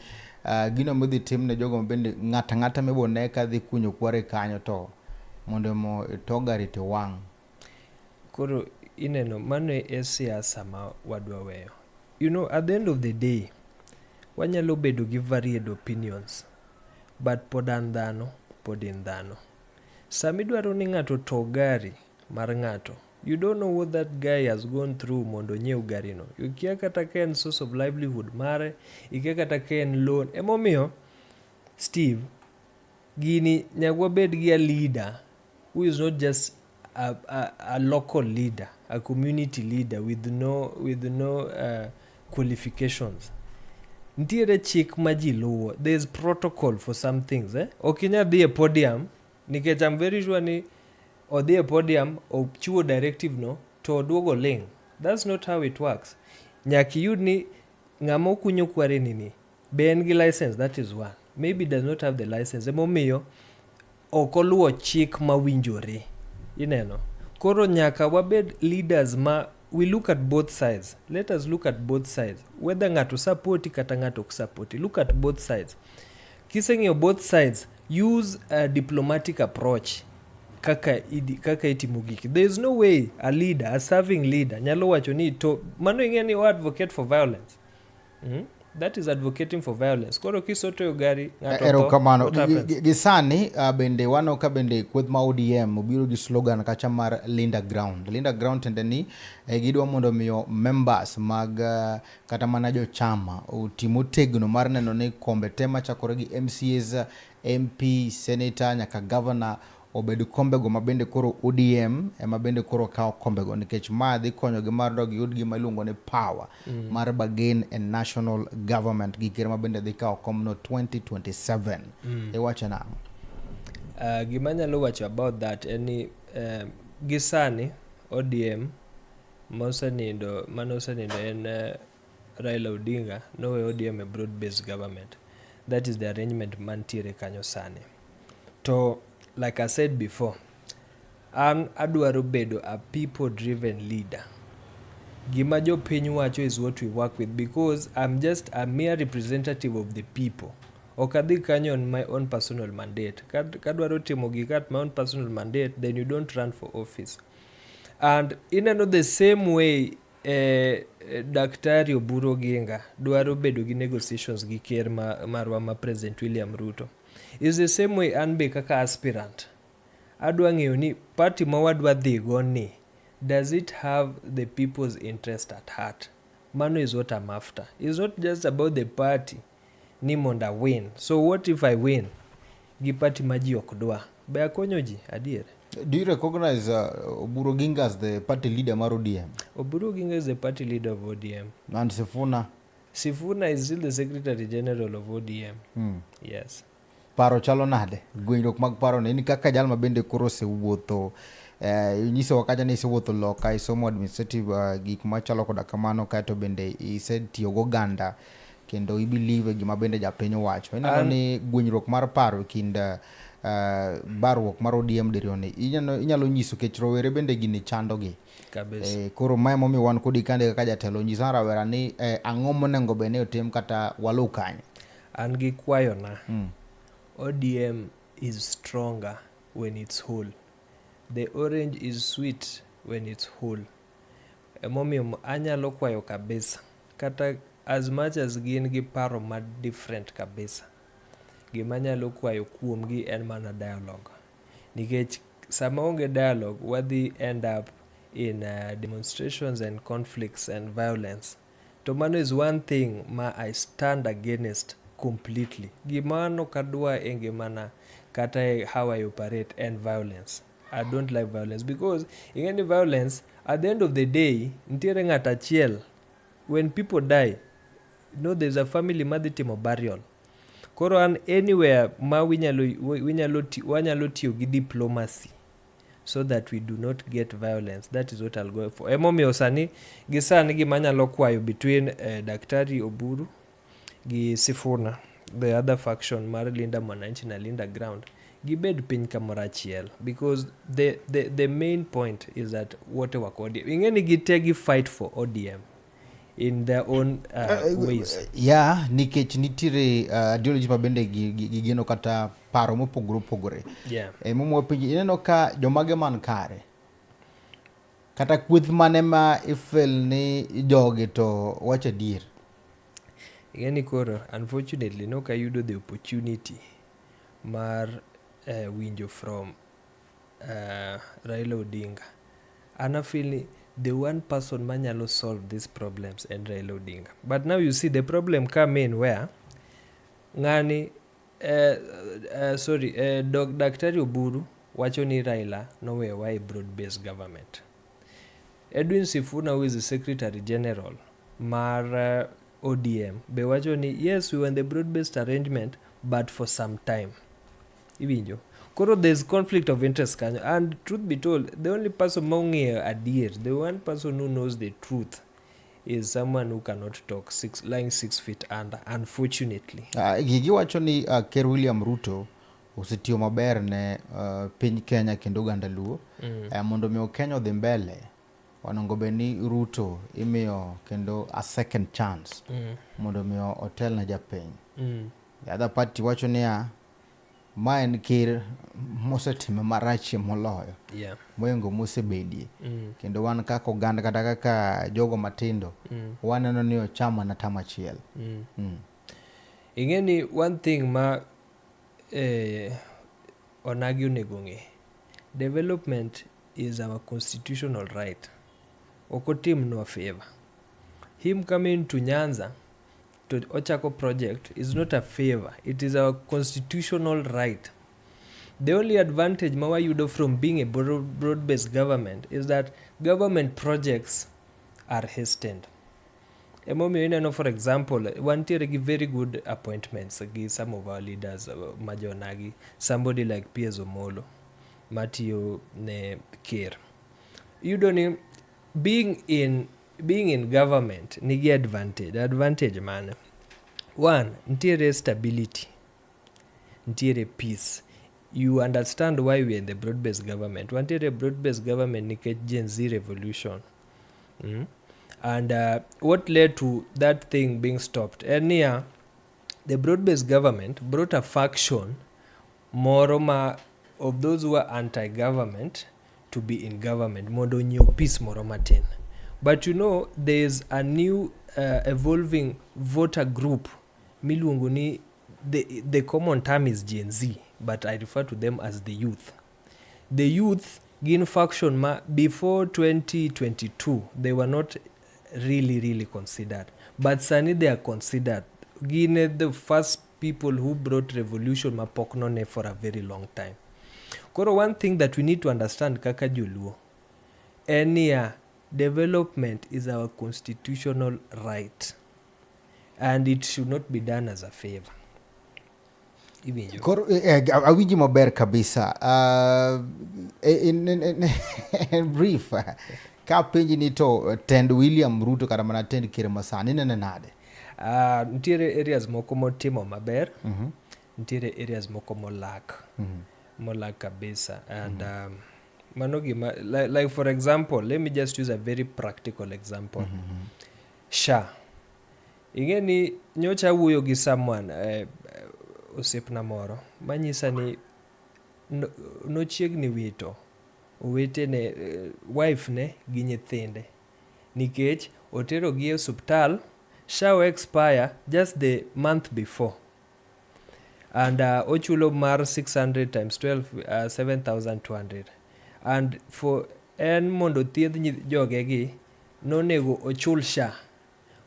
gino midhi tim ne jogo ma bende ng'ata ng'ata mibone ka dhi kunyo kware kanyo to mondo mo to gari to wang'. Koro ineno mano e siasa ma wadwa weyo. At the end of the day, wanyalo bedo gi varied opinions, but pod an dhano, pod in dhano. Sama idwaro ni ng'ato to gari mar ng'ato, you don't know what that guy has gone through mondo onyiew gari no. Ikia kata ka en source of livelihood mare, ikia kata ka en loan. Emomiyo, Steve, gini nyaka wabed gi a leader who is not just a local leader, a community leader with no qualifications. Nitiere chik ma ji luwo. There is protocol for some things. Eh? Ok inyal dhi e podium, nikech I'm very sure ni odhi e podium, ochiwo directive no, to oduogo ling. That's not how it works. Nyaka iyud ni ng'ama okunyo kwareni ni. Be en gi license? That is one. Maybe does not have the license. Emomiyo ok oluwo chik mawinjore. Ineno? Koro nyaka wabed leaders ma we look at both sides. Let us look at both sides. Whether ng'ato support kata ng'ato ok support. Look at both sides. Kiseng'iyo both sides, use a diplomatic approach kaka, idi, kaka itimo giki. There is no way a leader, a serving leader, nyalo wacho ni to mano ing'e ni o advocate for violence. That is advocating for violence. Koro kisoto e gari ng'ato tho, Erokamano. what happens? Gi sani bende waneno ka bende kweth ma ODM obiro gi slogan kacha mar Linda Ground. Linda Ground tiende ni gidwa mondo miyo members mag kata mana jochama oti motegno mar neno ni kombe te machakore gi MCAs, MP, Senator nyaka Governor obed kombego ma bende koro ODM ema bende koro kawo kombego nikech ma dhi konyogi mar mondo giyud gima iluongo ni power mar bargain e national government gi ker ma bende dhi kawo komno 2027. Iwacho nang'o? Gima anyalo wacho about that en ni gi sani ODM mosenindo manosenindo en Raila Odinga noweyo ODM e broad based government. That is the arrangement mantiere kanyo sani. To like I said before, an adwaro bedo a people driven leader. Gima jopiny wacho is what we work with because I'm just a mere representative of the people. Ok adhi kanyo on my own personal mandate. Kadwaro timo gika at my own personal mandate, then you don't run for office. And ineno the same way Daktari Oburu Oginga dwaro bedo gi negotiations gi ker marwa ma President William Ruto. Is the same way an be kaka aspirant. Adwa ng'eyo ni party ma wadwa dhi go ni, does it have the people's interest at heart? Mano is what I'm after. It's not just about the party ni mondo a win. So what if I win gi party ma ji ok dwa? Be akonyo ji adier? Do you recognize Oburu Oginga as the party leader mar ODM? Oburu Oginga is the party leader of ODM. And Sifuna? Sifuna is still the Secretary General of ODM. Yes. Paro chalo nade? Gwenyruok mag paro ni kaka jal ma bende koro osewuotho inyisowa kacha ni isewuotho loka isomo administrative gik machalo koda kamano kaeto bende isetiyo goganda kendo i believe e gima bende japiny wacho. Ineno ni gwenyruok mar paro e kind barruok mar ODM diriyo ni inyalo nyiso kech rowere bende gini chandogi. Kabisa. Koro mae momiyo wan kodi kande kaka jatelo nyisa rawera ni ang'o monego bed ni otim kata waluw kanye. An gi kwayona. ODM is stronger when it's whole. The orange is sweet when it's whole. Emomiyo anyalo kwayo kabisa. Kata as much as gin gi paro ma different kabisa. Gima anyalo kwayo kuomgi en mana dialogue. Nikech sama onge dialogue, wadhi end up in demonstrations and conflicts and violence. To mano is one thing ma I stand against completely. Gima an ok adwa e ngimana kata e how I operate en violence. I don't like violence because ing'e ni violence at the end of the day nitiere ng'at achiel when people die no there's a family madhi timo burial. Koro an anywhere ma wanyalo tiyo gi diplomacy so that we do not get violence. That is what I'll go for. Emomiyo sani gi sani gima anyalo kwayo between Daktari Oburu gi Sifuna, the other faction mar Linda Mwananchi na Linda Ground, gibed piny kamoro achiel because the main point is that wote wako ODM. Ing'e ni gite gi fight for ODM in their own ways. Yeah, nikech nitiere ideology ma bende gigeno kata paro mopogore opogore. Momiyo penj ineno ka jomage man kare kata kweth mane ma ifeel ni jogi to wacho adier. Ing'e ni koro unfortunately nok ayudo the opportunity mar winjo from Raila Odinga. An a feel ni the one person manyalo solve these problems en Raila Odinga. But now you see the problem come in where ng'ani sorry Daktari Oburu wacho ni Raila noweyowa e broad based government. Edwin Sifuna who is the Secretary General mar ODM be wacho ni yes we were in the broad based arrangement but for some time. Iwinjo? Koro there's conflict of interest kanyo and truth be told the only person mong'eyo adier, the one person who knows the truth Is someone who cannot talk six, lying 6 feet under, unfortunately. Giwacho ni Ker William Ruto osetiyo maber ne piny Kenya kendo oganda Luo. Mondo mi Kenya odhi mbele, onego bed ni Ruto imiyo kendo a second chance mondo mi otel ne japiny. The other party wacho niya, ma en ker mosetimo marachie moloyo moingo mosebedie. Kendo wan kaka oganda kata kaka jogo matindo, waneno ni ocham mana term achiel. Ing'e ni one thing ma onagi onego ng'e, development is our constitutional right. Ok otimnwa favor. Him coming to Nyanza to ochako project is not a favor, it is our constitutional right. The only advantage ma wayudo from being a broad based government is that government projects are hastened. Emomiyo ineno, for example, wantiere gi very good appointments gi some of our leaders ma jonagi, somebody like Piers Omolo matiyo ne ker. Iyudo ni being in government nigi advantage. Advantage mane? One, nitiere stability, nitiere peace. You understand why we are in the broad based government. Wantiere broad based government nikech Gen Z revolution. And what led to that thing being stopped en niya, the broad based government brought a faction moro ma of those who are anti government to be in government mondo onyiew peace moro matin. But you know there is a new evolving voter group miluongo ni the common term is Gen Z, but I refer to them as the youth. The youth gin faction ma before 2022 they were not really really considered, but sani they are considered. Gin e the first people who brought revolution mapok none for a very long time. Koro one thing that we need to understand kaka joluo en niya, development is our constitutional right and it should not be done as a favor. Iwinjo? Koro awinji maber kabisa. In brief, ka penji ni to tend William Ruto kata mana tend ker masani inene nade? Nitiere areas moko motimo maber, nitiere areas moko molak molak kabisa. And mano gima like for example, let me just use a very practical example. SHA, ing'e ni nyocha awuoyo gi someone, osiepna moro manyisa ni nochiegni wito owetene, wife ne gi nyithinde nikech oterogi e osuptal, SHA o expire just the month before and ochulo mar 600 times 12, 7200, and for en mondo othiedh jogegi nonego ochul SHA.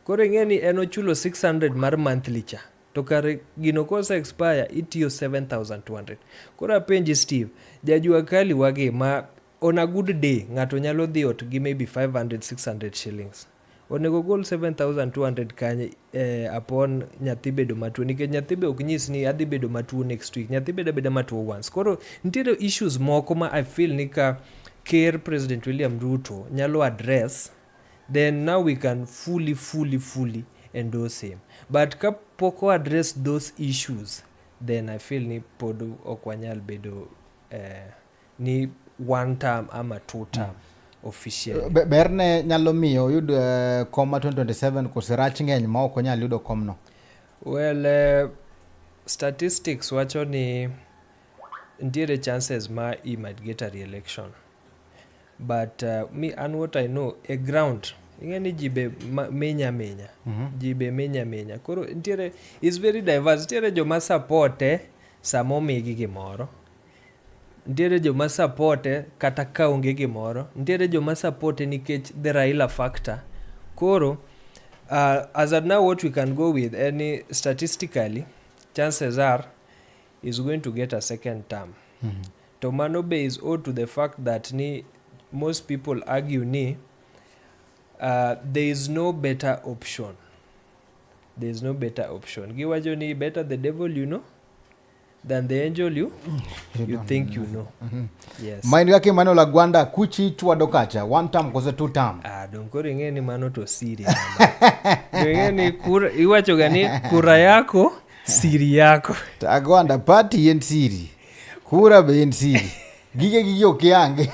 Koro ing'e ni en ochulo 600 mar monthly cha, to kare gino kose expire itiyo 7200. Koro apenji Steve, jajua kali wagi ma on a good day ng'ato nyalo dhi ot gi maybe 500 600 shillings, onego gol 7200 kanye upon nyathi bedo matuo? Nikech nyathi be ok nyis ni adhi bedo matuo next week, nyathi bedo abeda matuo once. Koro nitiere issues moko ma I feel ni ka ker President William Ruto nyalo address, then now we can fully fully fully endorse him. But ka pok o address those issues, then I feel ni pod ok wanyal bedo ni one term ama two term officially. Berne nyalo miyo oyud kom ma 2027 kose rach ng'eny ma ok onyal yudo komno? Well, statistics wacho ni nitiere chances ma he might get a re-election, but me and what I know e ground, ing'e ni ji be minya minya, ji be minya minya. Koro nitiere is very diverse. Nitiere joma supporte sama omigi gimoro, nitiere joma supporte kata ka onge gimoro, nitiere joma supporte nikech the Raila factor. Koro as at now, what we can go with en ni statistically chances are is going to get a second term. To mano be is owed to the fact that ni most people argue ni there is no better option, there is no better option. Giwacho ni better the devil you know than the angel you think you know. Yes. Main kaka Emmanuel Agwanda kuchi chwado kacha, one term kose two term? Ah, Dong koro ing'e ni mano to siri ing'e ni kura iwacho ga ni kura yako siri yako. To Agwanda party en siri. Kura be en siri. Gige gigi ok yangi.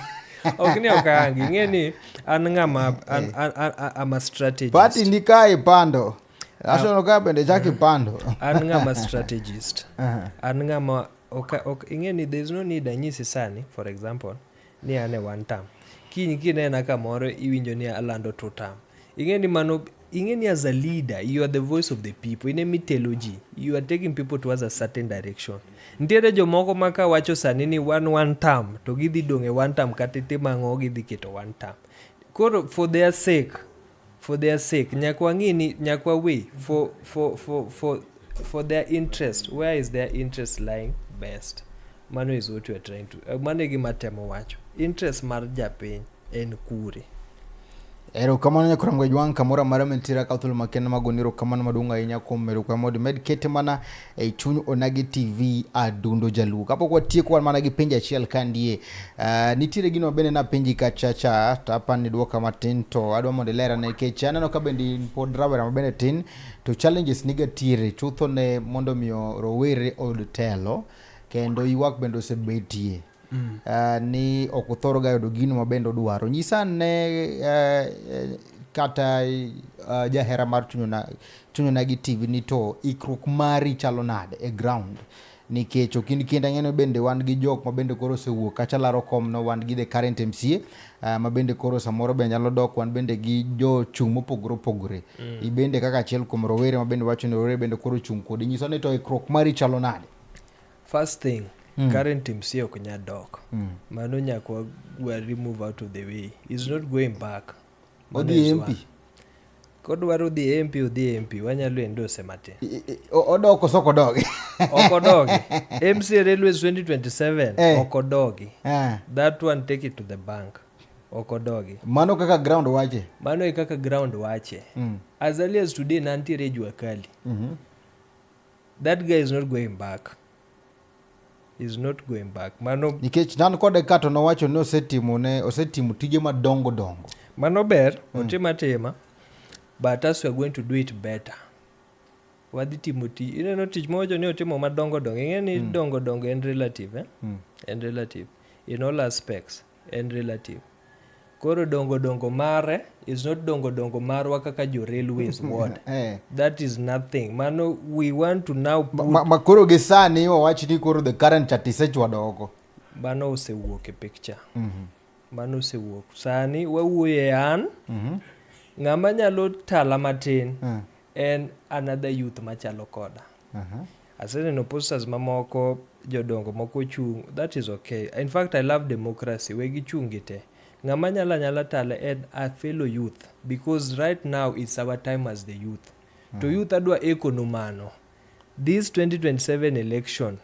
Ok ni ok ayangi. Ing'e ni an ng'ama an, an, an, I'm a strategist. Party ni kae pando. National ka bende chak ipando. An ng'ama strategist. An ng'ama ok ok ing'e ni there is no need anyisi sani for example ni an e one term. Kiny kinena kamoro iwinjo ni alando two term. Ing'e ni mano ing'e ni as a leader you are the voice of the people. In ema itelo ji. You are taking people towards a certain direction. Nitiere jomoko ma kawacho sani ni wan one term to gidhi dong' e one term kata itim ang'o gidhi keto one term. Koro for their sake for their sake nyaka wang'i ni nyaka wawe for their interest where is their interest lying best mano is what we are trying to mano e gima temo wacho interest mar japiny en kure. Erokamano nyakwar Gwejwang' kamoro amora mintiere akawo thuolo makende mag goni erokamano maduong' ahinya kuom medo kwa mondo imed kete mana e chuny Onagi TV Adundo Jaluo. Kapok watieko wan mana gi penjo achiel ka ndie. Nitiere gino bende napenji kacha cha to apani ni duoka matin to adwa mondo ilera nikech aneno ka bende in pod rawera ma bende tin to challenges niga tiere chutho ne mondo miyo rowere oyud telo kendo ywak bende osebetie. Ni ok uthoro ga yudo gino ma bende udwaro. Nyisa ane kata jahera mar Chuny Onagi TV ni to ikruok mari chalo nade e ground? Nikech ok in kende ang'eyo ni bende wan gi jok ma bende koro osewuok kacha laro komno, wan gi the current MCA ma bende koro samoro be nyalo dok, wan bende gi jochung' mopogore opogore. Ibende kaka achiel kuom rowere ma bende wacho ni rowere bende koro ochung' kodi. Nyiswa ni to ikruok mari chalo nade? First thing, current MCA ok nyal dok. Mano nyaka wa remove out of the way. He's not going back. Mano Odhi is MP. one. Kodwaro dhi MP odhi MP, wanyalo endorse matin. Odok koso ok odogi? Ok odogi. MCA Railways 2027 ok odogi. That one take it to the bank. Ok odogi. Mano kaka ground wache. Mano e kaka ground wache. As early as today nantiere e Jua Kali. That guy is not going back. He's not going back. Mano nikech nan kode ka to nowacho ni osetimo ne osetimo tije madongo dongo. Mano ber, otim atima. But us we are going to do it better. Wadhi timo tich. Ineno tich mowacho ni otimo madongo dongo. Ing'e ni dongo dongo en relative, eh? En relative. In all aspects, en relative. Koro dongo dongo mare is not dongo dongo marwa kaka jo railways ward. That is nothing. Mano we want to now put Ma koro gi sani wawach ni koro the current chat isechwado oko. Mano osewuok e picture. Mano osewuok. Sani wawuoyo e an. Ng'ama nyalo tala matin en another youth machalo koda. Aseneno posters mamoko jodongo moko chung', that is okay. In fact I love democracy, we gichung' gi te. Ng'ama nyalo anyala tale en a fellow youth because right now it's our time as the youth. To youth adwa eko nu mano. This 2027 election,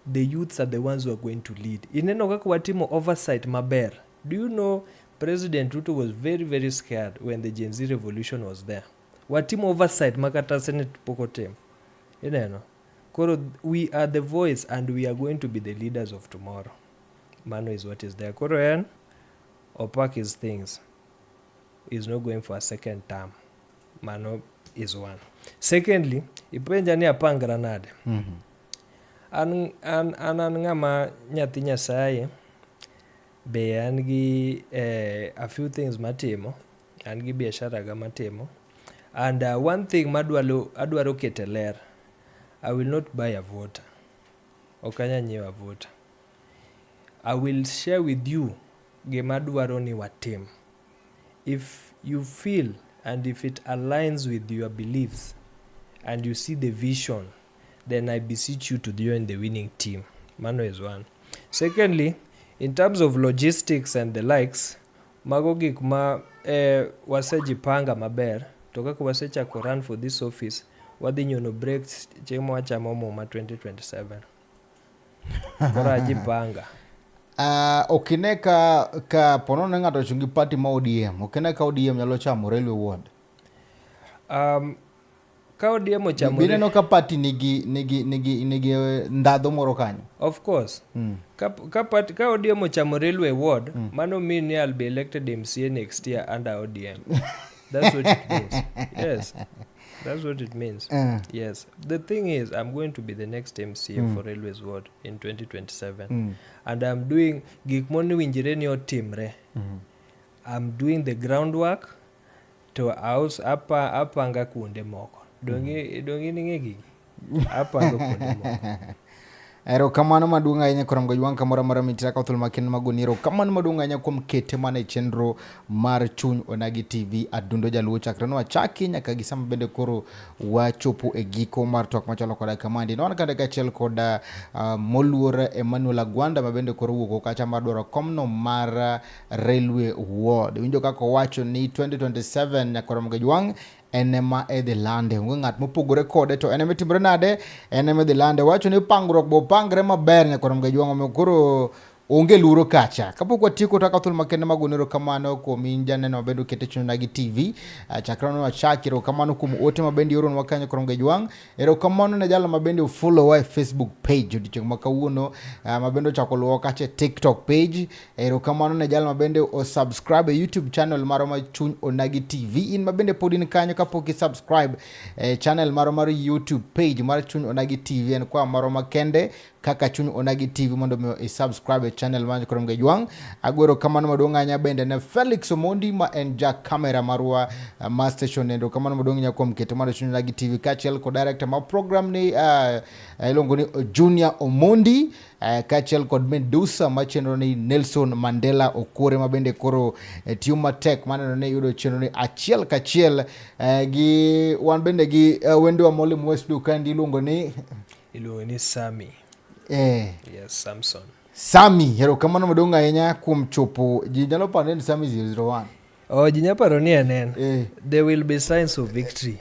the youths are the ones who are going to lead. Ineno kaka watimo oversight maber. Do you know President Ruto was very very scared when the Gen Z revolution was there. Watimo oversight makata Senate pok otimo. Ineno? Koro we are the voice and we are going to be the leaders of tomorrow. Mano is what is there. Koro en opak his things. He's not going for a second term. Mano is one. Secondly, ipenja ni apangra nade. An an an an ng'ama nyathi Nyasaye be an gi a few things matimo. An gi biashara ga matimo. And one thing madwaro adwaro keto e ler, I will not buy a voter. Ok anyal nyiewo a voter. I will share with you gima adwaro ni watim. If you feel and if it aligns with your beliefs and you see the vision, then I beseech you to join the winning team. Mano is one. Secondly, in terms of logistics and the likes, mago gik ma wasejipanga maber to kaka wasechako run for this office, wadhi nyono breaks chieng' ma wachamo muma 2027. Koro ajipanga. Ok ine ka ponono ni ng'ato ochung' gi party ma ODM, ok ine ka ODM nyalo chamo Railway Ward? Ka ODM ochamo Bineno ka party nigi ndhadhu moro kanyo. Of course. Ka ODM ochamo Railway Ward, mano mean ni I'll be elected MCA next year under ODM. That's what it means. Yes. That's what it means. Yes. The thing is, I'm going to be the next MCA for Railways Ward in 2027. And I'm doing gik monowinjore ni otimre. I'm doing the groundwork to house apa apanga kuonde moko. Dongi dongi ning'e gigi. Apanga kuonde moko. Erokamano maduong' ahinya kuom jwang' kamoro amora mintie ka thuolo makende magoni erokamano maduong' ahinya kuom kete mana e chenro mar Chuny Onagi TV Adundo Jaluo chakre ne wachaki nyaka gi sama bende koro wachopo e giko mar twak machalo koda kamandi. Ne wan kande kaachiel kod moluor Emmanuel Agwanda ma bende koro wuok kacha mar dwaro komno mar Railway Ward. Winjo kaka owacho ni 2027 nyaka Ramogi Jwang' en ema idhi lande, onge ng'at mopogore kode to en ema itimore nade, en ema idhi lande. Wacho ni pangruok bo pangre maber nyaka Ramogi Jwang' omiyo koro onge luoro kacha. Kapok watieko to akawo thuolo makende mag gono erokamano kuom in janeno mabende okete Chuny Onagi TV. Chakre ne wachaki erokamano kuom ote mabende ioronwa kanyo Ramogi Jwang'. Erokamano ne jalo mabende ofollow wa e Facebook page odiochieng' ma kawuono, mabende ochako luwo kacha e TikTok page. Erokamano ne jalo mabende osubscribe e YouTube channel marwa mar Chuny Onagi TV. In mabende pod in kanyo kapok i-subscribe e channel marwa mar YouTube page mar Chuny Onagi TV, en kwa marwa makende kaka Chuny Onagi TV mondo mi i-subscribe e channel mar Ramogi Jwang'. Ago erokamano maduong' ahinya bende ne Felix Omondi ma en ja kamera marwa ma station endo. Kamano maduong' ahinya kuom keto mar Chuny Onagi TV kaachiel kod director mar program ni iluongo ni Junior Omondi kaachiel kod Medusa ma chenro ni Nelson Mandela Okore ma bende koro tiyo matek maneno ni yudo chenro ni achiel kachiel gi wan bende gi wendowa molimo West kaendi iluongo ni Iluongo ni Sami. Yes, Samson. Sami, erokamano maduong' ahinya kuom chopo. Ji nyalo paro ni Sami 001. Oh, ji nyalo paro ni en en. There will be signs of victory.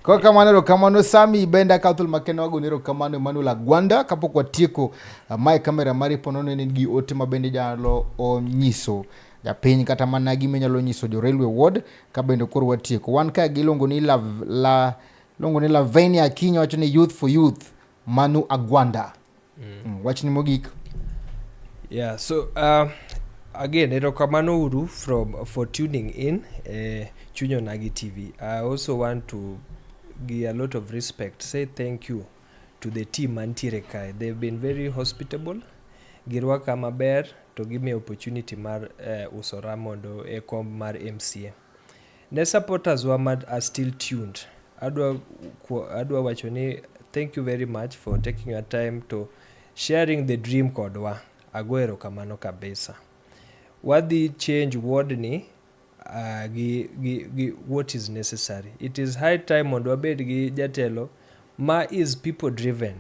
Kwa kamano erokamano Sami bende akawo thuolo makende wagoni erokamano Emmanuel Agwanda kapok watieko mae kamera mari ponono ni gi ote ma bende nyalo nyiso japiny kata mana gima inyalo nyiso jo Railway Ward ka bende koro watieko. Wan ka giluongo ni la, la luongo ni Lavenia Akinyi wacho ni youth for youth Manu Agwanda. Wachni mogik. Yeah, so again, erokamano uru from for tuning in Chuny Onagi TV. I also want to give a lot of respect, say thank you to the team mantiere kae. They've been very hospitable. Girwaka maber to gimiya opportunity mar usora mondo e kom mar MCA. Ne supporters wa ma are still tuned. Adwa wacho ni thank you very much for taking your time to sharing the dream kodwa. Ago erokamano kabisa. Wadhi change ward ni gi what is necessary. It is high time mondo wabed gi jatelo ma is people driven.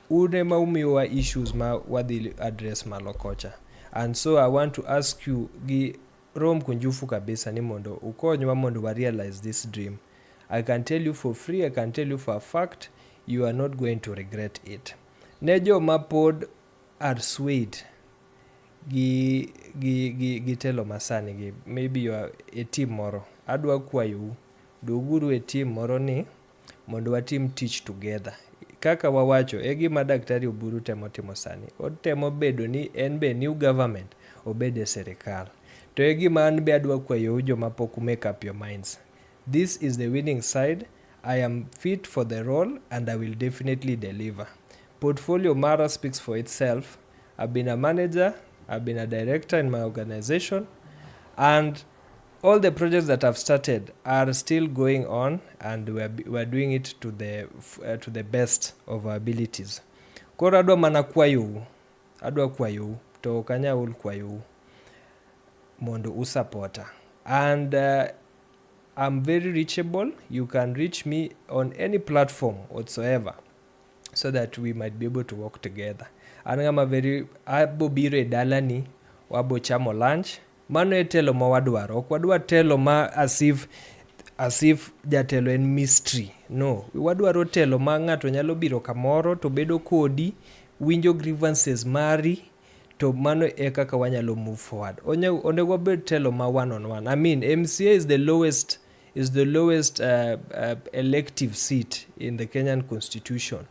Un ema umiyowa issues ma wadhi address malo kocha. And so I want to ask you gi roho mkunjufu kabisa ni mondo ukonywa mondo wa realize this dream. I can tell you for free, I can tell you for a fact, you are not going to regret it. Ne joma pod are swayed gi telo masani gi, maybe you are e team moro, adwa kwayou, doguru e team moro ni mondo watim tich together. Kaka wawacho, e gima Daktari Oburu temo timo sani. Otemo bedo ni en be new government obed e sirikal. To e gima an be adwa kwayou joma pok make up your minds. This is the winning side. I am fit for the role and I will definitely deliver. Portfolio mara speaks for itself. I've been a manager, I've been a director in my organization, and all the projects that I've started are still going on, and we are doing it to the best of our abilities. Koro adwa mana kwayou, adwa kwayou, to ok anyal kwayou mondo usupporta. And I'm very reachable. You can reach me on any platform whatsoever so that we might be able to work together. An ng'ama very abo biro e dalani, wabo chamo lunch. Mano e telo ma wadwaro. Ok wadwa telo ma as if jatelo en mystery. No, wadwaro telo ma ng'ato nyalo biro kamoro to bedo kodi, winjo grievances mari, to mano e kaka wanyalo move forward. Onego wabed telo ma one on one. I mean, MCA is the lowest. is the lowest elective seat in the Kenyan constitution.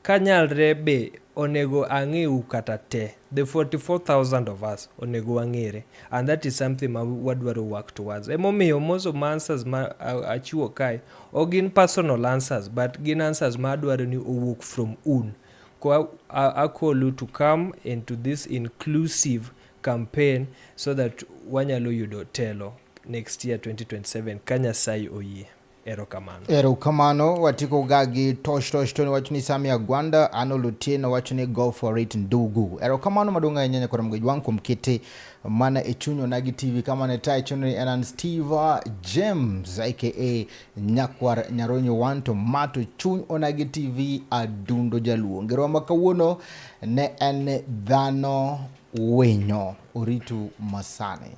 Kanyalre be onego ang'eu kata te. The 44,000 of us onego wang'ere and that is something ma wadwaro work towards. Emomiyo most of my answers ma achiwo kae ok gin personal answers but gin answers ma adwaro ni owuok from un. Ko akolu to come into this inclusive campaign so that wanyalo yudo telo next year 2027 ka Nyasaye oyie. Erokamano. Erokamano watiko ga gi Tosh Tosh Tony wacho ni Sami Agwanda, Arnold Otieno wacho ni go for it ndugu. Erokamano maduong' ahinya nyakora Mgejwang' kuom kete mana e chuny Onagi TV kama ne tayo chenro ni en an Steve James aka Nyakwar Nyaronyo wan to ma to chuny Onagi TV Adundo Jaluo. Ngerowa ma kawuono ne en dhano winyo oritu masani.